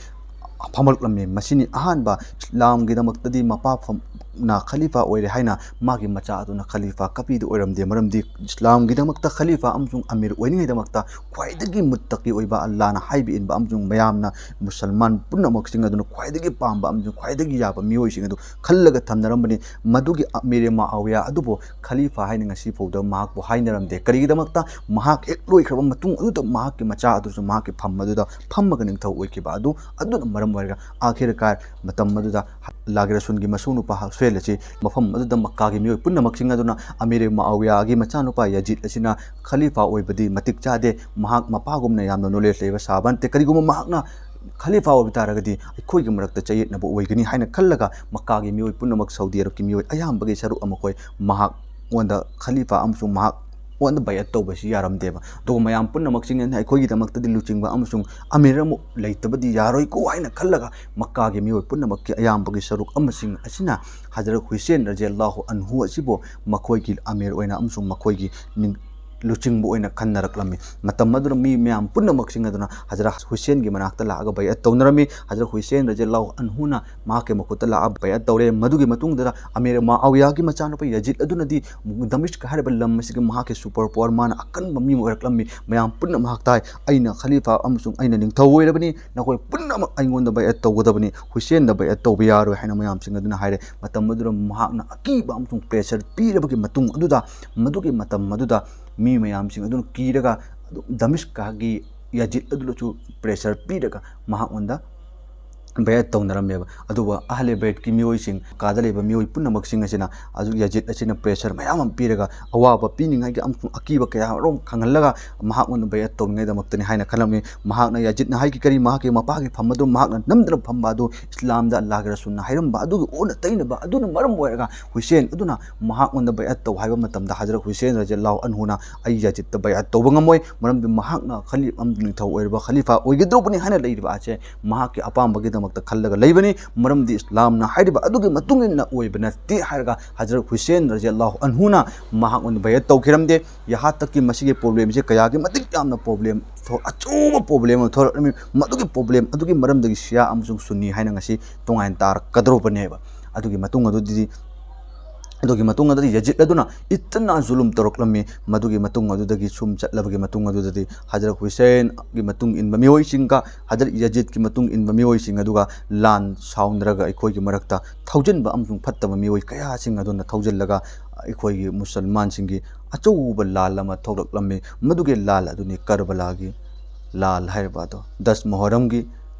ꯐꯝꯂꯛꯂꯝꯃꯤ꯫ ꯃꯁꯤꯅꯤ ꯑꯍꯥꯟꯕ ꯏꯁꯂꯥꯝꯒꯤꯗꯃꯛꯇꯗꯤ ꯃꯄꯥ ꯐꯝꯅ ꯈꯂꯤꯐꯥ ꯑꯣꯏꯔꯦ ꯍꯥꯏꯅ ꯃꯥꯒꯤ ꯃꯆꯥ ꯑꯗꯨꯅ ꯈꯂꯤꯐꯥ ꯀꯞꯄꯤꯗꯨ ꯑꯣꯏꯔꯝꯗꯦ꯫ ꯃꯔꯝꯗꯤ ꯏꯁꯂꯥꯝꯒꯤꯗꯃꯛꯇ ꯈꯂꯤꯐꯥ ꯑꯃꯁꯨꯡ ꯑꯃꯤꯔ ꯑꯣꯏꯅꯤꯡꯉꯥꯏꯗꯃꯛꯇ ꯈ꯭ꯋꯥꯏꯗꯒꯤ ꯃꯨꯠꯇꯀꯤ ꯑꯣꯏꯕ, ꯑꯜꯂꯥꯅ ꯍꯥꯏꯕ ꯏꯟꯕ ꯑꯃꯁꯨꯡ ꯃꯌꯥꯝꯅ, ꯃꯨꯁꯜꯃꯥꯟ ꯄꯨꯝꯅꯃꯛꯁꯤꯡ ꯑꯗꯨꯅ ꯈ꯭ꯋꯥꯏꯗꯒꯤ ꯄꯥꯝꯕ ꯑꯃꯁꯨꯡ ꯈ꯭ꯋꯥꯏꯗꯒꯤ ꯌꯥꯕ ꯃꯤꯑꯣꯏꯁꯤꯡ ꯑꯗꯨ ꯈꯜꯂꯒ ꯊꯝꯅꯔꯝꯕꯅꯤ꯫ ꯃꯗꯨꯒꯤ ꯑꯃꯤꯔ ꯃꯥꯑꯣꯌꯥ ꯑꯗꯨꯕꯨ ꯈꯂꯤꯐꯥ ꯍꯥꯏꯅ ꯉꯁꯤ ꯐꯥꯎꯗ ꯃꯍꯥꯛꯄꯨ ꯍꯥꯏꯅꯔꯝꯗꯦ꯫ ꯀꯔꯤꯒꯤꯗꯃꯛꯇ? ꯃꯍꯥꯛ ꯍꯦꯛ ꯂꯣꯏꯈ꯭ꯔꯕ ꯃꯇꯨꯡ ꯑꯗꯨꯗ ꯃꯍꯥꯛꯀꯤ ꯃꯆꯥ ꯑꯗꯨꯁꯨ ꯃꯍꯥꯛꯀꯤ ꯐꯝ ꯑꯗꯨꯗ ꯐꯝꯃꯒ ꯅꯤꯡꯊꯧ ꯑꯣꯏꯈꯤꯕ ꯑꯗꯨ, ꯑꯗꯨꯅ ꯃꯔꯝ ꯑꯣꯏꯔꯒ ꯑꯥꯈꯤꯔ ꯀꯥꯔ ꯃꯇꯝ ꯑꯗꯨꯗ ꯑꯜꯂꯥꯒꯤ ꯔꯁꯨꯜꯒꯤ ꯃꯁꯨ ꯅꯨꯄꯥ ꯍꯨꯁꯦꯟ ꯑꯁꯤ ꯃꯐꯝ ꯑꯗꯨꯗ ꯃꯛꯀꯥꯒꯤ ꯃꯤꯑꯣꯏ ꯄꯨꯝꯅꯃꯛꯁꯤꯡ ꯑꯗꯨꯅ ꯑꯃꯤꯔ ꯃꯥꯑꯣꯌꯥꯒꯤ ꯃꯆꯥꯅꯨꯄꯥ ꯌꯥꯖꯤꯗ ꯑꯁꯤꯅ ꯈꯂꯤꯐꯥ ꯑꯣꯏꯕꯗꯤ ꯃꯇꯤꯛ ꯆꯥꯗꯦ, ꯃꯍꯥꯛ ꯃꯄꯥꯒꯨꯝꯅ ꯌꯥꯝꯅ ꯅꯣꯂꯦꯖ ꯂꯩꯕ ꯁꯥꯕ ꯅꯠꯇꯦ, ꯀꯔꯤꯒꯨꯝꯕ ꯃꯍꯥꯛꯅ ꯈꯂꯤꯐꯥ ꯑꯣꯏꯕ ꯇꯥꯔꯒꯗꯤ ꯑꯩꯈꯣꯏꯒꯤ ꯃꯔꯛꯇ ꯆꯌꯦꯠꯅꯕ ꯑꯣꯏꯒꯅꯤ ꯍꯥꯏꯅ ꯈꯜꯂꯒ ꯃꯛꯀꯥꯒꯤ ꯃꯤꯑꯣꯏ ꯄꯨꯝꯅꯃꯛ, ꯁꯥꯎꯗꯤ ꯑꯔꯕꯀꯤ ꯃꯤꯑꯣꯏ ꯑꯌꯥꯝꯕꯒꯤ ꯁꯔꯨꯛ ꯑꯃꯈꯣꯏ ꯃꯍꯥꯛꯉꯣꯟꯗ ꯈꯂꯤꯐꯥ ꯑꯃꯁꯨꯡ ꯃꯍꯥꯛꯉꯣꯟꯗ ꯕꯥꯏꯑꯠ ꯇꯧꯕꯁꯤ ꯌꯥꯔꯝꯗꯦꯕ꯫ ꯑꯗꯨꯒ ꯃꯌꯥꯝ ꯄꯨꯝꯅꯃꯛꯁꯤꯡ ꯑꯩꯈꯣꯏꯒꯤꯗꯃꯛꯇꯗꯤ ꯂꯨꯆꯤꯡꯕ ꯑꯃꯁꯨꯡ ꯑꯃꯤꯔ ꯑꯃ ꯂꯩꯇꯕꯗꯤ ꯌꯥꯔꯣꯏꯀꯣ ꯍꯥꯏꯅ ꯈꯜꯂꯒ ꯃꯛꯀꯥꯒꯤ ꯃꯤꯑꯣꯏ ꯄꯨꯝꯅꯃꯛꯀꯤ ꯑꯌꯥꯝꯕꯒꯤ ꯁꯔꯨꯛ ꯑꯃꯁꯤꯡ ꯑꯁꯤꯅ ꯍꯖꯔꯠ ꯍꯨꯁꯦꯟ ꯔꯖꯤꯌꯜꯂꯥꯍꯨ ꯑꯟꯍꯨ ꯑꯁꯤꯕꯨ ꯃꯈꯣꯏꯒꯤ ꯑꯃꯤꯔ ꯑꯣꯏꯅ ꯑꯃꯁꯨꯡ ꯃꯈꯣꯏꯒꯤ ꯅꯤꯡ-, ꯂꯨꯆꯤꯡꯕ ꯑꯣꯏꯅ ꯈꯟꯅꯔꯛꯂꯝꯃꯤ꯫ ꯃꯇꯝ ꯑꯗꯨꯗ ꯃꯤ ꯃꯌꯥꯝ ꯄꯨꯝꯅꯃꯛꯁꯤꯡ ꯑꯗꯨꯅ ꯍꯖꯔꯠ ꯍꯨꯁꯦꯟꯒꯤ ꯃꯅꯥꯛꯇ ꯂꯥꯛꯑꯒ ꯕꯥꯏꯑꯠ ꯇꯧꯅꯔꯝꯃꯤ꯫ ꯍꯖꯔꯠ ꯍꯨꯁꯦꯟ ꯔꯖꯤꯌꯜꯂꯥꯍꯨ ꯑꯟꯍꯨꯅ ꯃꯍꯥꯛꯀꯤ ꯃꯈꯨꯠꯇ ꯂꯥꯛꯑꯒ ꯕꯥꯏꯑꯠ ꯇꯧꯔꯦ꯫ ꯃꯗꯨꯒꯤ ꯃꯇꯨꯡꯗ ꯑꯃꯤꯔ ꯃꯥꯑꯣꯌꯥꯒꯤ ꯃꯆꯥꯅꯨꯄꯥ ꯌꯥꯖꯤꯗ ꯑꯗꯨꯅꯗꯤ ꯗꯃꯤꯁꯛ ꯍꯥꯏꯔꯤꯕ ꯂꯝ ꯑꯁꯤꯒꯤ ꯃꯍꯥꯛꯀꯤ ꯁꯨꯄꯔ ꯄꯥꯋꯔ, ꯃꯥꯅ ꯑꯀꯟꯕ ꯃꯤ ꯑꯃ ꯑꯣꯏꯔꯛꯂꯝꯃꯤ꯫ ꯃꯌꯥꯝ ꯄꯨꯝꯅꯃꯛ ꯇꯥꯏ, "ꯑꯩꯅ ꯈꯂꯤꯐꯥ ꯑꯃꯁꯨꯡ ꯑꯩꯅ ꯅꯤꯡꯊꯧ ꯑꯣꯏꯔꯕꯅꯤ, ꯅꯈꯣꯏ ꯄꯨꯝꯅꯃꯛ ꯑꯩꯉꯣꯟꯗ ꯕꯥꯏꯑꯠ ꯇꯧꯒꯗꯕꯅꯤ, ꯍꯨꯁꯦꯟꯗ ꯕꯥꯏꯑꯠ ꯇꯧꯕ ꯌꯥꯔꯣꯏ" ꯍꯥꯏꯅ ꯃꯌꯥꯝꯁꯤꯡ ꯑꯗꯨꯅ ꯍꯥꯏꯔꯦ꯫ ꯃꯇꯝ ꯑꯗꯨꯗ ꯃꯍꯥꯛꯅ ꯑꯀꯤꯕ ꯑꯃꯁꯨꯡ ꯄ꯭ꯔꯦꯁꯔ ꯄꯤꯔꯕꯒꯤ ꯃꯇꯨꯡ ꯑꯗꯨꯗ, ꯃꯗꯨꯒꯤ ꯃꯇꯝ ꯑꯗꯨꯗ ꯃꯤ ꯃꯌꯥꯝꯁꯤꯡ ꯑꯗꯨꯅ ꯀꯤꯔꯒ ꯑꯗꯨꯝ ꯗꯃꯤꯁꯀꯥꯒꯤ ꯌꯥꯖꯤꯗ ꯑꯗꯨꯗꯁꯨ ꯄ꯭ꯔꯦꯁꯔ ꯄꯤꯔꯒ ꯃꯍꯥꯛꯉꯣꯟꯗ ꯕꯌꯥꯠ ꯇꯧꯅꯔꯝꯃꯦꯕ꯫ ꯑꯗꯨꯕꯨ ꯑꯍꯂꯦ ꯕꯩꯠꯀꯤ ꯃꯤꯑꯣꯏꯁꯤꯡ, ꯀꯥꯗ ꯂꯩꯕ ꯃꯤꯑꯣꯏ ꯄꯨꯝꯅꯃꯛꯁꯤꯡ ꯑꯁꯤꯅ ꯑꯗꯨ ꯌꯥꯖꯤꯠ ꯑꯁꯤꯅ pressure ꯃꯌꯥꯝ ꯑꯃ ꯄꯤꯔꯒ, ꯑꯋꯥꯕ ꯄꯤꯅꯤꯡꯉꯥꯏꯒꯤ ꯑꯃꯁꯨꯡ ꯑꯀꯤꯕ ꯀꯌꯥ ꯑꯃꯔꯣꯝ ꯈꯪꯍꯜꯂꯒ, ꯃꯍꯥꯛꯉꯣꯟꯗ ꯕꯌꯥꯠ ꯇꯧꯅꯤꯡꯉꯥꯏꯗꯃꯛꯇꯅꯤ ꯍꯥꯏꯅ ꯈꯜꯂꯝꯃꯤ꯫ ꯃꯍꯥꯛꯅ ꯌꯥꯖꯤꯠꯅ ꯍꯥꯏꯈꯤ ꯀꯔꯤ? ꯃꯍꯥꯛꯀꯤ ꯃꯄꯥꯒꯤ ꯐꯝ ꯑꯗꯨ ꯃꯍꯥꯛꯅ ꯅꯝꯗꯅ ꯐꯝꯕ ꯑꯗꯨ ꯏꯁꯂꯥꯝꯗ ꯑꯜꯂꯥꯍꯒꯤ ꯔꯁꯨꯜꯅ ꯍꯥꯏꯔꯝꯕ ꯑꯗꯨꯒꯤ ꯑꯣꯟꯅ ꯇꯩꯅꯕ ꯑꯗꯨꯅ ꯃꯔꯝ ꯑꯣꯏꯔꯒ, ꯍꯨꯁꯦꯟ ꯑꯗꯨꯅ ꯃꯍꯥꯛꯉꯣꯟꯗ ꯕꯌꯥꯠ ꯇꯧ ꯍꯥꯏꯕ ꯃꯇꯝꯗ, ꯍꯖꯔꯠ ꯍꯨꯁꯦꯟ ꯔꯖꯤꯌꯜꯂꯥꯍꯨ ꯑꯟꯍꯨꯅ "ꯑꯩ ꯌꯥꯖꯤꯠꯇ ꯕꯌꯥꯠ ꯇꯧꯕ ꯉꯝꯃꯣꯏ, ꯃꯔꯝꯗꯤ ꯃꯍꯥꯛꯅ ꯈꯂꯤꯐ ꯑꯃ, ꯅꯤꯡꯊꯧ ꯑꯣꯏꯔꯕ ꯈꯂꯤꯐꯥ ꯑꯣꯏꯒꯗꯧꯕꯅꯤ" ꯍꯥꯏꯅ ꯂꯩꯔꯤꯕ ꯑꯁꯦ ꯃꯍꯥꯛꯀꯤ ꯑꯄꯥꯝꯕꯒꯤꯗꯃꯛꯇ ꯈꯜꯂꯒ ꯂꯩꯕꯅꯤ, ꯃꯔꯝꯗꯤ ꯏꯁꯂꯥꯝꯅ ꯍꯥꯏꯔꯤꯕ ꯑꯗꯨꯒꯤ ꯃꯇꯨꯡ ꯏꯟꯅ ꯑꯣꯏꯕ ꯅꯠꯇꯦ ꯍꯥꯏꯔꯒ ꯍꯖꯔꯠ ꯍꯨꯁꯦꯟ ꯔꯖꯤꯌꯜꯂꯥꯍꯨ ꯑꯟꯍꯨꯅ ꯃꯍꯥꯛꯉꯣꯟꯗ ꯕꯌꯥꯠ ꯇꯧꯈꯤꯔꯝꯗꯦ꯫ ꯌꯍꯥ ꯇꯛꯀꯤ ꯃꯁꯤꯒꯤ problemꯁꯦ ꯀꯌꯥꯒꯤ ꯃꯇꯤꯛ ꯌꯥꯝꯅ problem ꯊꯣꯛ-, ꯑꯆꯧꯕ problem ꯑꯃ ꯊꯣꯛꯂꯛꯂꯝꯃꯤ꯫ ꯃꯗꯨꯒꯤ problem ꯑꯗꯨꯒꯤ ꯃꯔꯝꯗꯒꯤ ꯁꯤꯌꯥ ꯑꯃꯁꯨꯡ ꯁꯨꯟꯅꯤ ꯍꯥꯏꯅ ꯉꯁꯤ ꯇꯣꯉꯥꯟ ꯇꯥꯔꯛꯀꯗꯧꯔꯕꯅꯦꯕ꯫ ꯑꯗꯨꯒꯤ ꯃꯇꯨꯡ ꯑꯗꯨꯗꯤ, ꯑꯗꯨꯒꯤ ꯃꯇꯨꯡ ꯑꯗꯨꯗꯤ ꯌꯖꯤꯠ ꯑꯗꯨꯅ ꯏꯇꯅ ꯖꯨꯂꯨꯝ ꯇꯧꯔꯛꯂꯝꯃꯤ꯫ ꯃꯗꯨꯒꯤ ꯃꯇꯨꯡ ꯑꯗꯨꯗꯒꯤ ꯁꯨꯝ ꯆꯠꯂꯕꯒꯤ ꯃꯇꯨꯡ ꯑꯗꯨꯗꯗꯤ ꯍꯖꯔꯠ ꯍꯨꯁꯦꯟꯒꯤ ꯃꯇꯨꯡ ꯏꯟꯕ ꯃꯤꯑꯣꯏꯁꯤꯡꯒ ꯍꯖꯔꯠ ꯌꯖꯤꯠꯀꯤ ꯃꯇꯨꯡ ꯏꯟꯕ ꯃꯤꯑꯣꯏꯁꯤꯡ ꯑꯗꯨꯒ ꯂꯥꯟ ꯁꯥꯎꯅꯔꯒ ꯑꯩꯈꯣꯏꯒꯤ ꯃꯔꯛꯇ ꯊꯧꯖꯤꯟꯕ ꯑꯃꯁꯨꯡ ꯐꯠꯇꯕ ꯃꯤꯑꯣꯏ ꯀꯌꯥꯁꯤꯡ ꯑꯗꯨꯅ ꯊꯧꯖꯤꯜꯂꯒ ꯑꯩꯈꯣꯏꯒꯤ ꯃꯨꯁꯜꯃꯥꯟꯁꯤꯡꯒꯤ ꯑꯆꯧꯕ ꯂꯥꯜ ꯑꯃ ꯊꯣꯛꯂꯛꯂꯝꯃꯤ꯫ ꯃꯗꯨꯒꯤ ꯂꯥꯜ ꯑꯗꯨꯅꯤ ꯀꯔꯕꯂꯥꯒꯤ ꯂꯥꯜ ꯍꯥꯏꯔꯤꯕ ꯑꯗꯣ꯫ ꯗꯁ ꯃꯣꯍꯔꯝꯒꯤ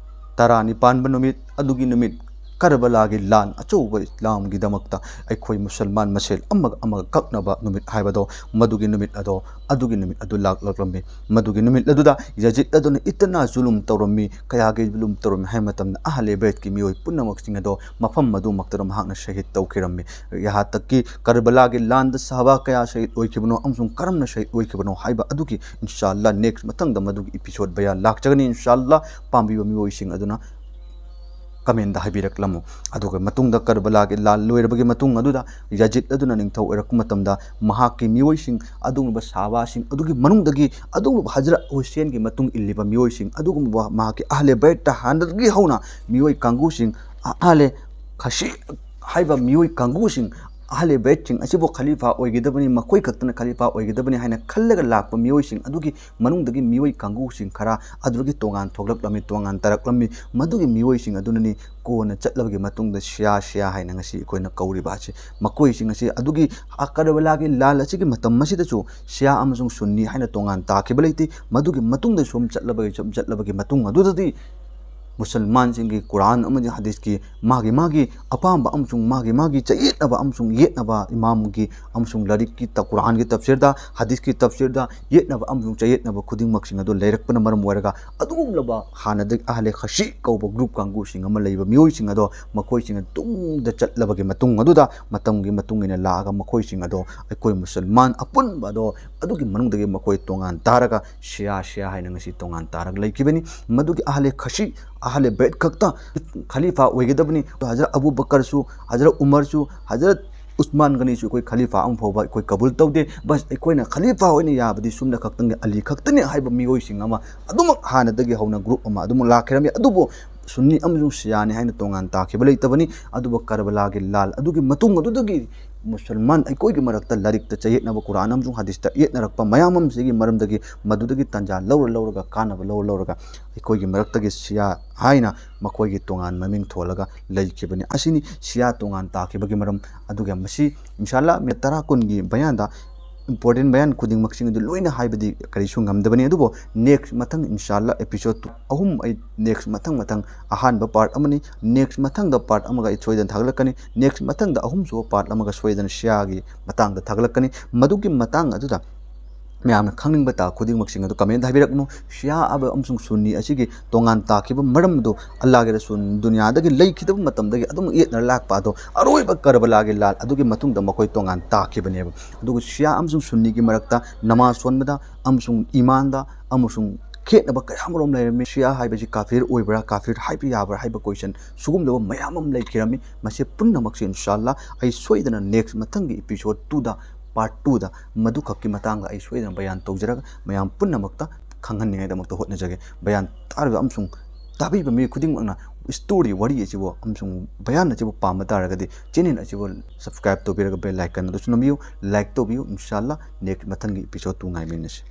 ꯇꯔꯥꯅꯤꯄꯥꯟꯕ ꯅꯨꯃꯤꯠ, ꯑꯗꯨꯒꯤ ꯅꯨꯃꯤꯠ ꯀꯔꯕꯂꯥꯒꯤ ꯂꯥꯟ ꯑꯆꯧꯕ ꯏꯁꯂꯥꯝꯒꯤꯗꯃꯛꯇ ꯑꯩꯈꯣꯏ ꯃꯨꯁꯜꯃꯥꯟ ꯃꯁꯦꯜ ꯑꯃꯒ ꯑꯃꯒ ꯀꯛꯅꯕ ꯅꯨꯃꯤꯠ ꯍꯥꯏꯕꯗꯣ, ꯃꯗꯨꯒꯤ ꯅꯨꯃꯤꯠ ꯑꯗꯣ, ꯑꯗꯨꯒꯤ ꯅꯨꯃꯤꯠ ꯑꯗꯨ ꯂꯥꯛꯂꯛꯂꯝꯃꯤ꯫ ꯃꯗꯨꯒꯤ ꯅꯨꯃꯤꯠ ꯑꯗꯨꯗ ꯌꯖꯤꯠ ꯑꯗꯨꯅ ꯏꯇꯅ ꯖꯨꯂꯨꯝ ꯇꯧꯔꯝꯃꯤ꯫ ꯀꯌꯥꯒꯤ ꯖꯨꯂꯨꯝ ꯇꯧꯔꯝꯃꯤ ꯍꯥꯏꯕ ꯃꯇꯝꯗ, ꯑꯍꯂꯦ ꯕꯦꯠꯀꯤ ꯃꯤꯑꯣꯏ ꯄꯨꯝꯅꯃꯛꯁꯤꯡ ꯑꯗꯣ ꯃꯐꯝ ꯑꯗꯨꯃꯛꯇꯗ ꯃꯍꯥꯛꯅ ꯁꯍꯤꯗ ꯇꯧꯈꯤꯔꯝꯃꯤ꯫ ꯌꯍꯥ ꯇꯛꯀꯤ ꯀꯔꯕꯂꯥꯒꯤ ꯂꯥꯟꯗ ꯁꯍꯥꯕꯥ ꯀꯌꯥ ꯁꯍꯤꯗ ꯑꯣꯏꯈꯤꯕꯅꯣ ꯑꯃꯁꯨꯡ ꯀꯔꯝꯅ ꯁꯍꯤꯗ ꯑꯣꯏꯈꯤꯕꯅꯣ ꯍꯥꯏꯕ ꯑꯗꯨꯒꯤ ꯏꯟꯁꯥ ꯑꯜꯂꯥ next ꯃꯊꯪꯗ ꯃꯗꯨꯒꯤ episode ꯕꯌꯥꯟ ꯂꯥꯛꯆꯒꯅꯤ꯫ ꯏꯟꯁꯥ ꯑꯜꯂꯥ ꯄꯥꯝꯕꯤꯕ ꯃꯤꯑꯣꯏꯁꯤꯡ ꯑꯗꯨꯅ comment ꯍꯥꯏꯕꯤꯔꯛꯂꯝꯃꯨ꯫ ꯑꯗꯨꯒ ꯃꯇꯨꯡꯗ ꯀꯔꯕꯂꯥꯒꯤ ꯂꯥꯟ ꯂꯣꯏꯔꯕꯒꯤ ꯃꯇꯨꯡ ꯑꯗꯨꯗ ꯌꯖꯤꯠ ꯑꯗꯨꯅ ꯅꯤꯡꯊꯧ ꯑꯣꯏꯔꯛꯄ ꯃꯇꯝꯗ ꯃꯍꯥꯛꯀꯤ ꯃꯤꯑꯣꯏꯁꯤꯡ, ꯑꯗꯨꯒꯨꯝꯂꯕ ꯁꯍꯥꯕꯥꯁꯤꯡ ꯑꯗꯨꯒꯤ ꯃꯅꯨꯡꯗꯒꯤ ꯑꯗꯨꯒꯨꯝꯂꯕ ꯍꯖꯔꯠ ꯍꯨꯁꯦꯟꯒꯤ ꯃꯇꯨꯡ ꯏꯜꯂꯤꯕ ꯃꯤꯑꯣꯏꯁꯤꯡ, ꯑꯗꯨꯒꯨꯝꯂꯕ ꯃꯍꯥꯛꯀꯤ ꯑꯍꯂꯦ ꯕꯩꯠꯇ ꯍꯥꯟꯅꯗꯒꯤ ꯍꯧꯅ ꯃꯤꯑꯣꯏ ꯀꯥꯡꯕꯨꯁꯤꯡ, ꯑꯍꯂꯦ ꯈꯁꯤ ꯍꯥꯏꯕ ꯃꯤꯑꯣꯏ ꯀꯥꯡꯕꯨꯁꯤꯡ, ꯑꯍꯂꯦ ꯕꯩꯠꯁꯤꯡ ꯑꯁꯤꯕꯨ ꯈꯂꯤꯐꯥ ꯑꯣꯏꯒꯗꯕꯅꯤ, ꯃꯈꯣꯏ ꯈꯛꯇꯅ ꯈꯂꯤꯐꯥ ꯑꯣꯏꯒꯗꯕꯅꯤ ꯍꯥꯏꯅ ꯈꯜꯂꯒ ꯂꯥꯛꯄ ꯃꯤꯑꯣꯏꯁꯤꯡ ꯑꯗꯨꯒꯤ ꯃꯅꯨꯡꯗꯒꯤ ꯃꯤꯑꯣꯏ ꯀꯥꯡꯕꯨꯁꯤꯡ ꯈꯔ ꯑꯗꯨꯗꯒꯤ ꯇꯣꯉꯥꯟ ꯊꯣꯛꯂꯛꯂꯝꯃꯤ, ꯇꯣꯉꯥꯟ ꯇꯥꯔꯛꯂꯝꯃꯤ꯫ ꯃꯗꯨꯒꯤ ꯃꯤꯑꯣꯏꯁꯤꯡ ꯑꯗꯨꯅꯅꯤ ꯀꯣꯟꯅ ꯆꯠꯂꯕꯒꯤ ꯃꯇꯨꯡꯗ ꯁꯤꯌꯥ, ꯁꯤꯌꯥ ꯍꯥꯏꯅ ꯉꯁꯤ ꯑꯩꯈꯣꯏꯅ ꯀꯧꯔꯤꯕ ꯑꯁꯤ꯫ ꯃꯈꯣꯏꯁꯤꯡ ꯑꯁꯤ ꯑꯗꯨꯒꯤ ꯀꯔꯕꯂꯥꯒꯤ ꯂꯥꯟ ꯑꯁꯤꯒꯤ ꯃꯇꯝ ꯑꯁꯤꯗꯁꯨ ꯁꯤꯌꯥ ꯑꯃꯁꯨꯡ ꯁꯨꯟꯅꯤ ꯍꯥꯏꯅ ꯇꯣꯉꯥꯟ ꯇꯥꯈꯤꯕ ꯂꯩꯇꯦ꯫ ꯃꯗꯨꯒꯤ ꯃꯇꯨꯡꯗ ꯁꯨꯝ ꯆꯠꯂꯕꯒꯤ, ꯁꯨꯝ ꯆꯠꯂꯕꯒꯤ ꯃꯇꯨꯡ ꯑꯗꯨꯗꯗꯤ ꯃꯨꯁꯜꯃꯥꯟꯁꯤꯡꯒꯤ ꯀꯨꯔꯥꯟ ꯑꯃꯗꯤ ꯍꯗꯤꯁꯀꯤ ꯃꯥꯒꯤ ꯃꯥꯒꯤ ꯑꯄꯥꯝꯕ ꯑꯃꯁꯨꯡ ꯃꯥꯒꯤ ꯃꯥꯒꯤ ꯆꯌꯦꯠꯅꯕ ꯑꯃꯁꯨꯡ ꯌꯦꯠꯅꯕ ꯏꯃꯥꯝꯒꯤ ꯑꯃꯁꯨꯡ ꯂꯥꯏꯔꯤꯛꯀꯤ ꯇ-, ꯀꯨꯔꯥꯟꯒꯤ ꯇꯐꯁꯤꯔꯗ, ꯍꯗꯤꯁꯀꯤ ꯇꯐꯁꯤꯔꯗ ꯌꯦꯠꯅꯕ ꯑꯃꯁꯨꯡ ꯆꯌꯦꯠꯅꯕ ꯈꯨꯗꯤꯡꯃꯛꯁꯤꯡ ꯑꯗꯨ ꯂꯩꯔꯛꯄꯅ ꯃꯔꯝ ꯑꯣꯏꯔꯒ, ꯑꯗꯨꯒꯨꯝꯂꯕ ꯍꯥꯟꯅꯗꯒꯤ ꯑꯍꯂꯦ ꯈꯁꯤ ꯀꯧꯕ ꯒ꯭ꯔꯨꯞ ꯀꯥꯡꯕꯨꯁꯤꯡ ꯑꯃ ꯂꯩꯕ ꯃꯤꯑꯣꯏꯁꯤꯡ ꯑꯗꯣ, ꯃꯈꯣꯏꯁꯤꯡ ꯑꯗꯨ ꯇꯨꯡꯗ ꯆꯠꯂꯕꯒꯤ ꯃꯇꯨꯡ ꯑꯗꯨꯗ, ꯃꯇꯝꯒꯤ ꯃꯇꯨꯡ ꯏꯟꯅ ꯂꯥꯛꯑꯒ ꯃꯈꯣꯏꯁꯤꯡ ꯑꯗꯣ ꯑꯩꯈꯣꯏ ꯃꯨꯁꯜꯃꯥꯟ ꯑꯄꯨꯟꯕ ꯑꯗꯣ ꯑꯗꯨꯒꯤ ꯃꯅꯨꯡꯗꯒꯤ ꯃꯈꯣꯏ ꯇꯣꯉꯥꯟ ꯇꯥꯔꯒ ꯁꯤꯌꯥ, ꯁꯤꯌꯥ ꯍꯥꯏꯅ ꯉꯁꯤ ꯇꯣꯉꯥꯟ ꯇꯥꯔꯒ ꯂꯩꯈꯤꯕꯅꯤ꯫ ꯃꯗꯨꯒꯤ ꯑꯍꯂꯦ ꯈꯁꯤ, ꯑꯍꯂꯦ ꯕꯦꯠ ꯈꯛꯇ ꯈꯂꯤꯐꯥ ꯑꯣꯏꯒꯗꯕꯅꯤ꯫ ꯍꯖꯔꯠ ꯑꯕꯨ ꯕꯀꯔꯁꯨ, ꯍꯖꯔꯠ ꯎꯃꯔꯁꯨ, ꯍꯖꯔꯠ ꯎꯁꯃꯥꯟ ꯒꯅꯤꯁꯨ ꯑꯩꯈꯣꯏ ꯈꯂꯤꯐꯥ ꯑꯃ ꯐꯥꯎꯕ ꯑꯩꯈꯣꯏ ꯀꯕꯨꯜ ꯇꯧꯗꯦ꯫ ꯕꯁ ꯑꯩꯈꯣꯏꯅ ꯈꯂꯤꯐꯥ ꯑꯣꯏꯅ ꯌꯥꯕꯗꯤ ꯁꯨꯝꯅ ꯈꯛꯇꯪꯒꯤ ꯑꯂꯤ ꯈꯛꯇꯅꯤ ꯍꯥꯏꯕ ꯃꯤꯑꯣꯏꯁꯤꯡ ꯑꯃ ꯑꯗꯨꯃꯛ ꯍꯥꯟꯅꯗꯒꯤ ꯍꯧꯅ ꯒ꯭ꯔꯨꯞ ꯑꯃ ꯑꯗꯨꯃꯛ ꯂꯥꯛꯈꯤꯔꯝꯃꯤ꯫ ꯑꯗꯨꯕꯨ ꯁꯨꯟꯅꯤ ꯑꯃꯁꯨꯡ ꯁꯤꯌꯥꯅꯤ ꯍꯥꯏꯅ ꯇꯣꯉꯥꯟ ꯇꯥꯈꯤꯕ ꯂꯩꯇꯕꯅꯤ꯫ ꯑꯗꯨꯕꯨ ꯀꯔꯕꯂꯥꯒꯤ ꯂꯥꯜ ꯑꯗꯨꯒꯤ ꯃꯇꯨꯡ ꯑꯗꯨꯗꯒꯤ ꯃꯨꯁꯜꯃꯥꯟ ꯑꯩꯈꯣꯏꯒꯤ ꯃꯔꯛꯇ ꯂꯥꯏꯔꯤꯛꯇ ꯆꯌꯦꯠꯅꯕ, ꯀꯨꯔꯥꯟ ꯑꯃꯁꯨꯡ ꯍꯗꯤꯁꯇ ꯌꯦꯠꯅꯔꯛꯄ ꯃꯌꯥꯝ ꯑꯃꯁꯤꯒꯤ ꯃꯔꯝꯗꯒꯤ ꯃꯗꯨꯗꯒꯤ ꯇꯥꯟꯖꯥ ꯂꯧꯔ ꯂꯧꯔꯒ, ꯀꯥꯟꯅꯕ ꯂꯧꯔ ꯂꯧꯔꯒ ꯑꯩꯈꯣꯏꯒꯤ ꯃꯔꯛꯇꯒꯤ ꯁꯤꯌꯥ ꯍꯥꯏꯅ ꯃꯈꯣꯏꯒꯤ ꯇꯣꯉꯥꯟ ꯃꯃꯤꯡ ꯊꯣꯜꯂꯒ ꯂꯩꯈꯤꯕꯅꯤ꯫ ꯑꯁꯤꯅꯤ ꯁꯤꯌꯥ ꯇꯣꯉꯥꯟ ꯇꯥꯈꯤꯕꯒꯤ ꯃꯔꯝ꯫ ꯑꯗꯨꯒ ꯃꯁꯤ ꯏꯟꯁꯥ ꯑꯜꯂꯥ ꯃꯤꯅꯤꯠ ꯇꯔꯥ ꯀꯨꯟꯒꯤ ꯕꯌꯥꯟꯗ important ꯕꯌꯥꯟ ꯈꯨꯗꯤꯡꯃꯛꯁꯤꯡ ꯑꯗꯨ ꯂꯣꯏꯅ ꯍꯥꯏꯕꯗꯤ ꯀꯔꯤꯁꯨ ꯉꯝꯗꯕꯅꯤ꯫ ꯑꯗꯨꯕꯨ next ꯃꯊꯪ ꯏꯟꯁꯥ ꯑꯜꯂꯥ episode ꯑꯍꯨꯝ ꯑꯩ next ꯃꯊꯪ ꯃꯊꯪ ꯑꯍꯥꯟꯕ part ꯑꯃꯅꯤ꯫ Next ꯃꯊꯪꯗ part ꯑꯃꯒ ꯑꯩ ꯁꯣꯏꯗꯅ ꯊꯥꯒꯠꯂꯛꯀꯅꯤ꯫ Next ꯃꯊꯪꯗ ꯑꯍꯨꯝꯁꯨꯕ part ꯑꯃꯒ ꯁꯣꯏꯗꯅ ꯁꯤꯌꯥꯒꯤ ꯃꯇꯥꯡꯗ ꯊꯥꯒꯠꯂꯛꯀꯅꯤ꯫ ꯃꯗꯨꯒꯤ ꯃꯇꯥꯡ ꯑꯗꯨꯗ ꯃꯌꯥꯝꯅ ꯈꯪꯅꯤꯡꯕ ꯇꯥ ꯈꯨꯗꯤꯡꯃꯛꯁꯤꯡ ꯑꯗꯨ comment ꯍꯥꯏꯕꯤꯔꯛꯎ꯫ ꯁꯤꯌꯥ ꯑꯃꯁꯨꯡ ꯁꯨꯟꯅꯤ ꯑꯁꯤꯒꯤ ꯇꯣꯉꯥꯟ ꯇꯥꯈꯤꯕ ꯃꯔꯝ ꯑꯗꯨ ꯑꯜꯂꯥꯍꯒꯤ ꯔꯁꯨꯜ ꯗꯨꯅꯤꯌꯥꯗꯒꯤ ꯂꯩꯈꯤꯗꯕ ꯃꯇꯝꯗꯒꯤ ꯑꯗꯨꯝ ꯌꯦꯠꯅꯔ ꯂꯥꯛꯄ ꯑꯗꯣ ꯑꯔꯣꯏꯕ ꯀꯔꯕꯂꯥꯒꯤ ꯂꯥꯜ ꯑꯗꯨꯒꯤ ꯃꯇꯨꯡꯗ ꯃꯈꯣꯏ ꯇꯣꯉꯥꯟ ꯇꯥꯈꯤꯕꯅꯦꯕ꯫ ꯑꯗꯨꯒ ꯁꯤꯌꯥ ꯑꯃꯁꯨꯡ ꯁꯨꯟꯅꯤꯒꯤ ꯃꯔꯛꯇ ꯅꯃꯥꯖ ꯁꯣꯟꯕꯗ ꯑꯃꯁꯨꯡ ꯏꯃꯥꯟꯗ ꯑꯃꯁꯨꯡ ꯈꯦꯠꯅꯕ ꯀꯌꯥ ꯑꯃꯔꯣꯝ ꯂꯩꯔꯝꯃꯤ꯫ ꯁꯤꯌꯥ ꯍꯥꯏꯕꯁꯤ ꯀꯥꯐꯤꯔ ꯑꯣꯏꯕ꯭ꯔꯥ, ꯀꯥꯐꯤꯔ ꯍꯥꯏꯕ ꯌꯥꯕ꯭ꯔꯥ ꯍꯥꯏꯕ question ꯁꯤꯒꯨꯝꯂꯕ ꯃꯌꯥꯝ ꯑꯃ ꯂꯩꯈꯤꯔꯝꯃꯤ꯫ ꯃꯁꯤ ꯄꯨꯝꯅꯃꯛꯁꯤ ꯏꯟꯁꯥ ꯑꯜꯂꯥ ꯑꯩ ꯁꯣꯏꯗꯅ next ꯃꯊꯪꯒꯤ episode twoꯗ, part twoꯗ ꯃꯗꯨꯈꯛꯀꯤ ꯃꯇꯥꯡꯗ ꯑꯩ ꯁꯣꯏꯗꯅ ꯕꯌꯥꯟ ꯇꯧꯖꯔꯒ ꯃꯌꯥꯝ ꯄꯨꯝꯅꯃꯛꯇ ꯈꯪꯍꯟꯅꯤꯡꯉꯥꯏꯗꯃꯛꯇ ꯍꯣꯠꯅꯖꯒꯦ꯫ ꯕꯌꯥꯟ ꯇꯥꯔꯤꯕ ꯑꯃꯁꯨꯡ ꯇꯥꯕꯤꯕ ꯃꯤꯑꯣꯏ ꯈꯨꯗꯤꯡꯃꯛꯅ story, ꯋꯥꯔꯤ ꯑꯁꯤꯕꯨ ꯑꯃꯁꯨꯡ ꯕꯌꯥꯟ ꯑꯁꯤꯕꯨ ꯄꯥꯝꯕ ꯇꯥꯔꯒꯗꯤ channel ꯑꯁꯤꯕꯨ subscribe ꯇꯧꯕꯤꯔꯒ bell icon ꯑꯗꯨꯁꯨ ꯅꯝꯕꯤꯌꯨ, like ꯇꯧꯕꯤꯌꯨ꯫ ꯏꯟꯁꯥ ꯑꯜꯂꯥ next ꯃꯊꯪꯒꯤ episode two ꯉꯥꯏꯃꯤꯟꯅꯁꯤ꯫